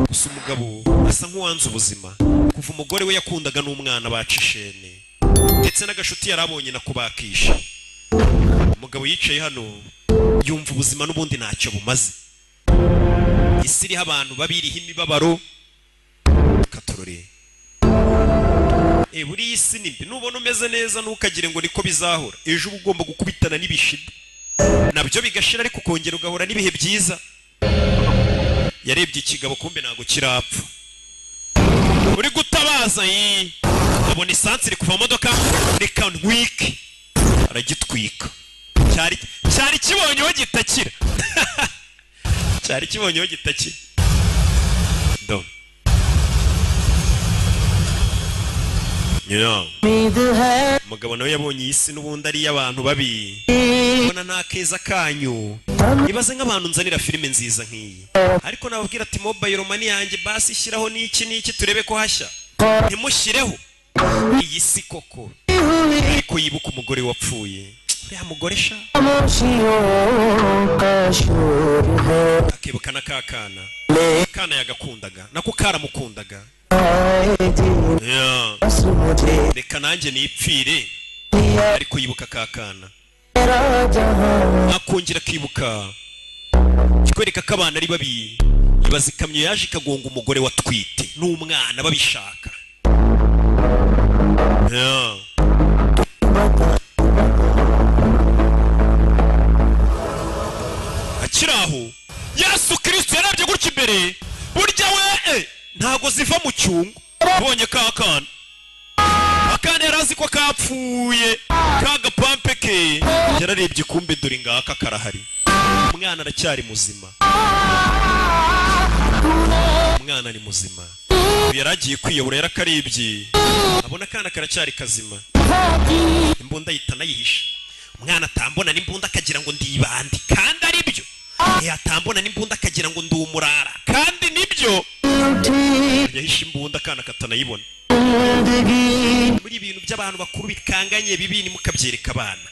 Gusa umugabo asa nk'uwanze ubuzima kuva umugore we yakundaga n'umwana baca ishene, ndetse n'agashuti yari abonye nako bakisha. Umugabo yicaye hano. Yumva ubuzima n'ubundi ntacyo bumaze. Isi iriho abantu babiriho imibabaro. Katorore. Buriya isi ni mbi, nubona umeze neza ntukagire ngo niko bizahora. Ejo uba ugomba gukubitana n'ibishida nabyo bigashira, ariko ukongera ugahora n'ibihe byiza. Yarebye ikigabo kumbe ntago kirapfa. Uri gutabaza yi, abona esansi iri kuva mu modoka, reka ntwike. Aragitwika. Cyari kibonyeho gitakira. Cyari kibonyeho gitakira. Do. Umugabo nawe yabonye iyi si n'ubundi ari iy'abantu babi. Ubona nta keza kanyu. Ibaze nk'abantu nzanira filime nziza nk'iyi, ariko nababwira ati mobile money yanjye basi shyiraho n'iki n'iki turebe ko hashya, ntimushyireho. Iyi si koko. Ariko yibuka umugore wapfuye, uriya mugore sha, akibuka na ka kana, kana yagakundaga nako karamukundaga. Reka nanjye nipfire. Ariko yibuka ka kana, akongera akibuka. Kikwereka ko abana ari babi. Ibaze ikamyo yaje ikagonga umugore watwite n'umwana babishaka. Akiri aho Yesu Kristo yarabye gutya imbere, burya we ntago ziva mu cyungo. Ubonye ka kana, akana yarazi ko kapfuye, ka gapampe ke yararebye kumbe dore ngaka karahari. Umwana aracyari muzima, umwana ni muzima. Yaragiye kwiyobora, yarakarebye abona akana karacyari kazima. Imbunda yita nayihisha. Umwana atambona n'imbunda akagira ngo ndibandi, kandi ari byo. Atambona n'imbunda akagira ngo ndumurara, kandi nibyo. Yahishe imbunda akana katanayibona. Muri ibintu by'abantu bakuru bikanganye bibi nimukabyereka abana.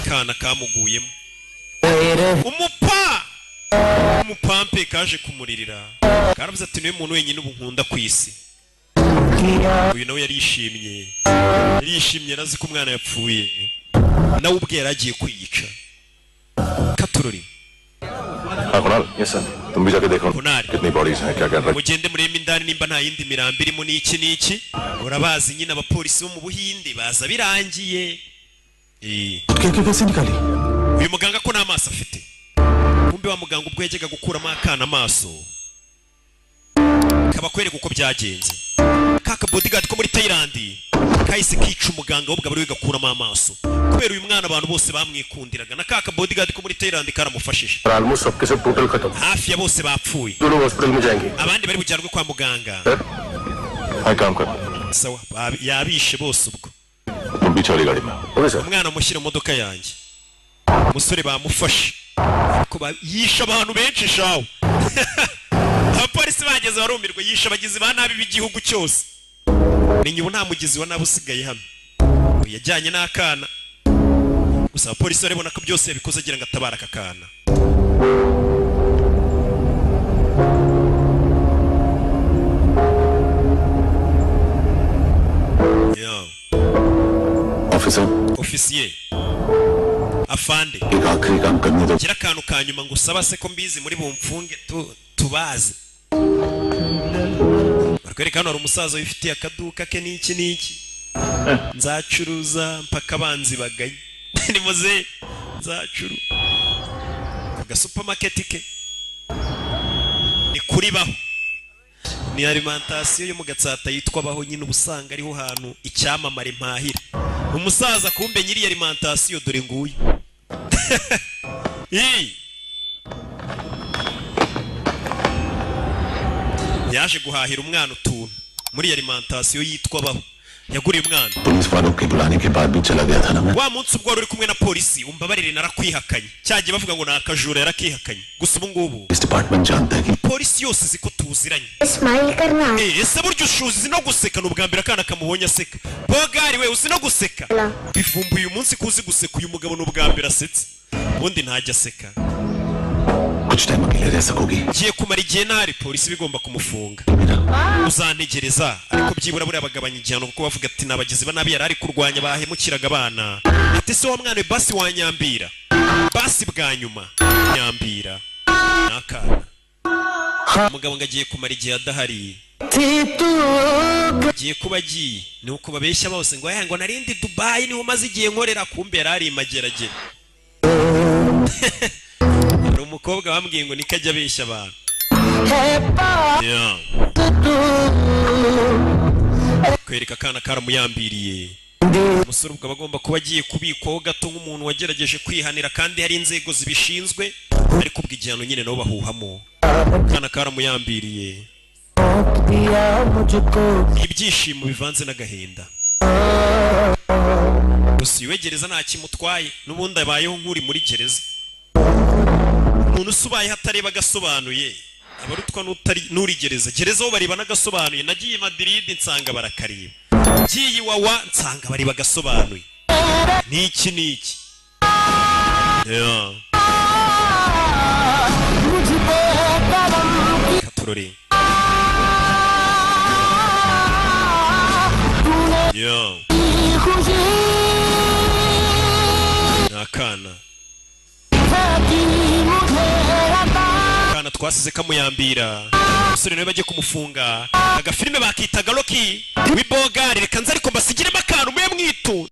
Kana kamuguyemo. Umupampe kaje kumuririra. Karavuze ati niwe muntu wenyine ubu nkunda ku isi. Uyu nawe yarishimye. Yarishimye arazi ko umwana yapfuye. Nawe ubwe yaragiye kwiyica. Katurori. Yes sir. तुम भी जाके देखो कितनी bodies हैं, क्या कर रहे। Mugende murebe indani nimba nta yindi mirambo irimo n'iki n'iki. Urabazi nyine abapolisi bo mu Buhinde baza birangiye. कैसे निकाली? Uyu muganga ko nta maso afite. Kumbe wa muganga ubwo yajyaga gukuramo akana amaso, kabakwereka uko byagenze. Kaka bodyguard ko muri Thailand kahise kica umuganga ubwo bari gakuramo amaso. Kubera uyu mwana abantu bose bamwikundiraga, na kaka bodyguard ko muri Thailand karamufashije. Almost सबके सब total खत्म. Hafi ya bose bapfuye. दोनों hospital में जाएंगे. Abandi bari bujyanwe kwa muganga. हाँ काम कर. Sawa, yabishe bose ubwo. तुम पीछे वाली गाड़ी में. Umwana mushyira mu modoka yanjye. Umusore bamufashe. Yishe abantu benshi shawo. Abapolisi bageze barumirwa, yishe abagizi ba nabi b'igihugu cyose. Menya ubu nta mugizi wa nabi usigaye hano. Yajyanye n'akana. Gusa abapolisi barabona ko byose yabikoze agira ngo atabara aka kana. Officer. Ofisiye. Afande. एक आखिरी काम करने दो. Gira akantu ka nyuma ngo usaba se ko mbizi muri bumfunge tubazi. Barakwereka hano hari umusaza wifitiye akaduka ke n'iki n'iki. Nzacuruza mpaka abanzi bagaye. Ni muze nzacuru. Aga supermarket ke. Ni kuri baho. Ni alimentation yo mu Gatsata yitwa baho nyine, ubusanga ariho hantu icyamamare mpahira. Umusaza kumbe nyiri alimentation dore nguyu. Yaje guhahira umwana utuntu muri alimentation yitwa baho. Yaguriye umwana. Police वालों के बुलाने के बाद भी चला गया था ना मैं. Wa munsi ubwo wari uri kumwe na polisi umbabarire narakwihakanye. Cyagiye bavuga ngo nakajura yarakihakanye. Gusa ubu ngubu इस department जानता है कि polisi yose ziko tuziranye. Smile karna. Ese buryo ushuzi no guseka n'ubwa mbere akana kamubonye aseka. Bogari we uzi no guseka. Bivumbuye umunsi kuzi guseka, uyu mugabo n'ubwa mbere asetse. Ubundi ntajya aseka. कुछ टाइम अकेले रह सकोगी? Ngiye kumara igihe ntari, polisi bigomba kumufunga. Uzantegereza, ariko byibura buriya bagabanya igihano kuko bavuga ati ni abagizi ba nabi yari ari kurwanya bahemukiraga abana. Ati se wa mwana we, basi wanyambira, basi bwa nyuma nyambira. Ni akana. Umugabo ngo agiye kumara igihe adahari, agiye kuba agiye. Ni uko babeshya bose ngo "Eh, ngo narindi Dubayi niho maze igihe nkorera," kumbe yari ari i Mageragere. Hari umukobwa bambwiye ngo niko ajya abeshya abantu. Yeah. Kwereka akana karamuyambiriye. Umusore ubwo aba agomba kuba agiye kubikwaho gato nk'umuntu wagerageje kwihanira, kandi hari inzego zibishinzwe, ariko ubwo igihano nyine nabo bahuhamo. Akana karamuyambiriye, ibyishimo bivanze n'agahinda. Gusa iwe gereza nta kimutwaye, n'ubundi abayeho nk'uri muri gereza. Umuntu usa ubayeho atareba agasobanuye abarutwa n'uri gereza. Gereza ho bareba n'agasobanuye. Nagiye i Madrid nsanga barakareba, ngiye Iwawa nsanga bareba agasobanuye. Niki niki? Yeah. Katurore. Yeah. Ni akana, akana twasize kamuyambira. Umusore nawe bajye kumufunga. Agafilime bakitaga Rocky w'ibogari. Reka nze ariko mbasigiremo akantu mube mwitu.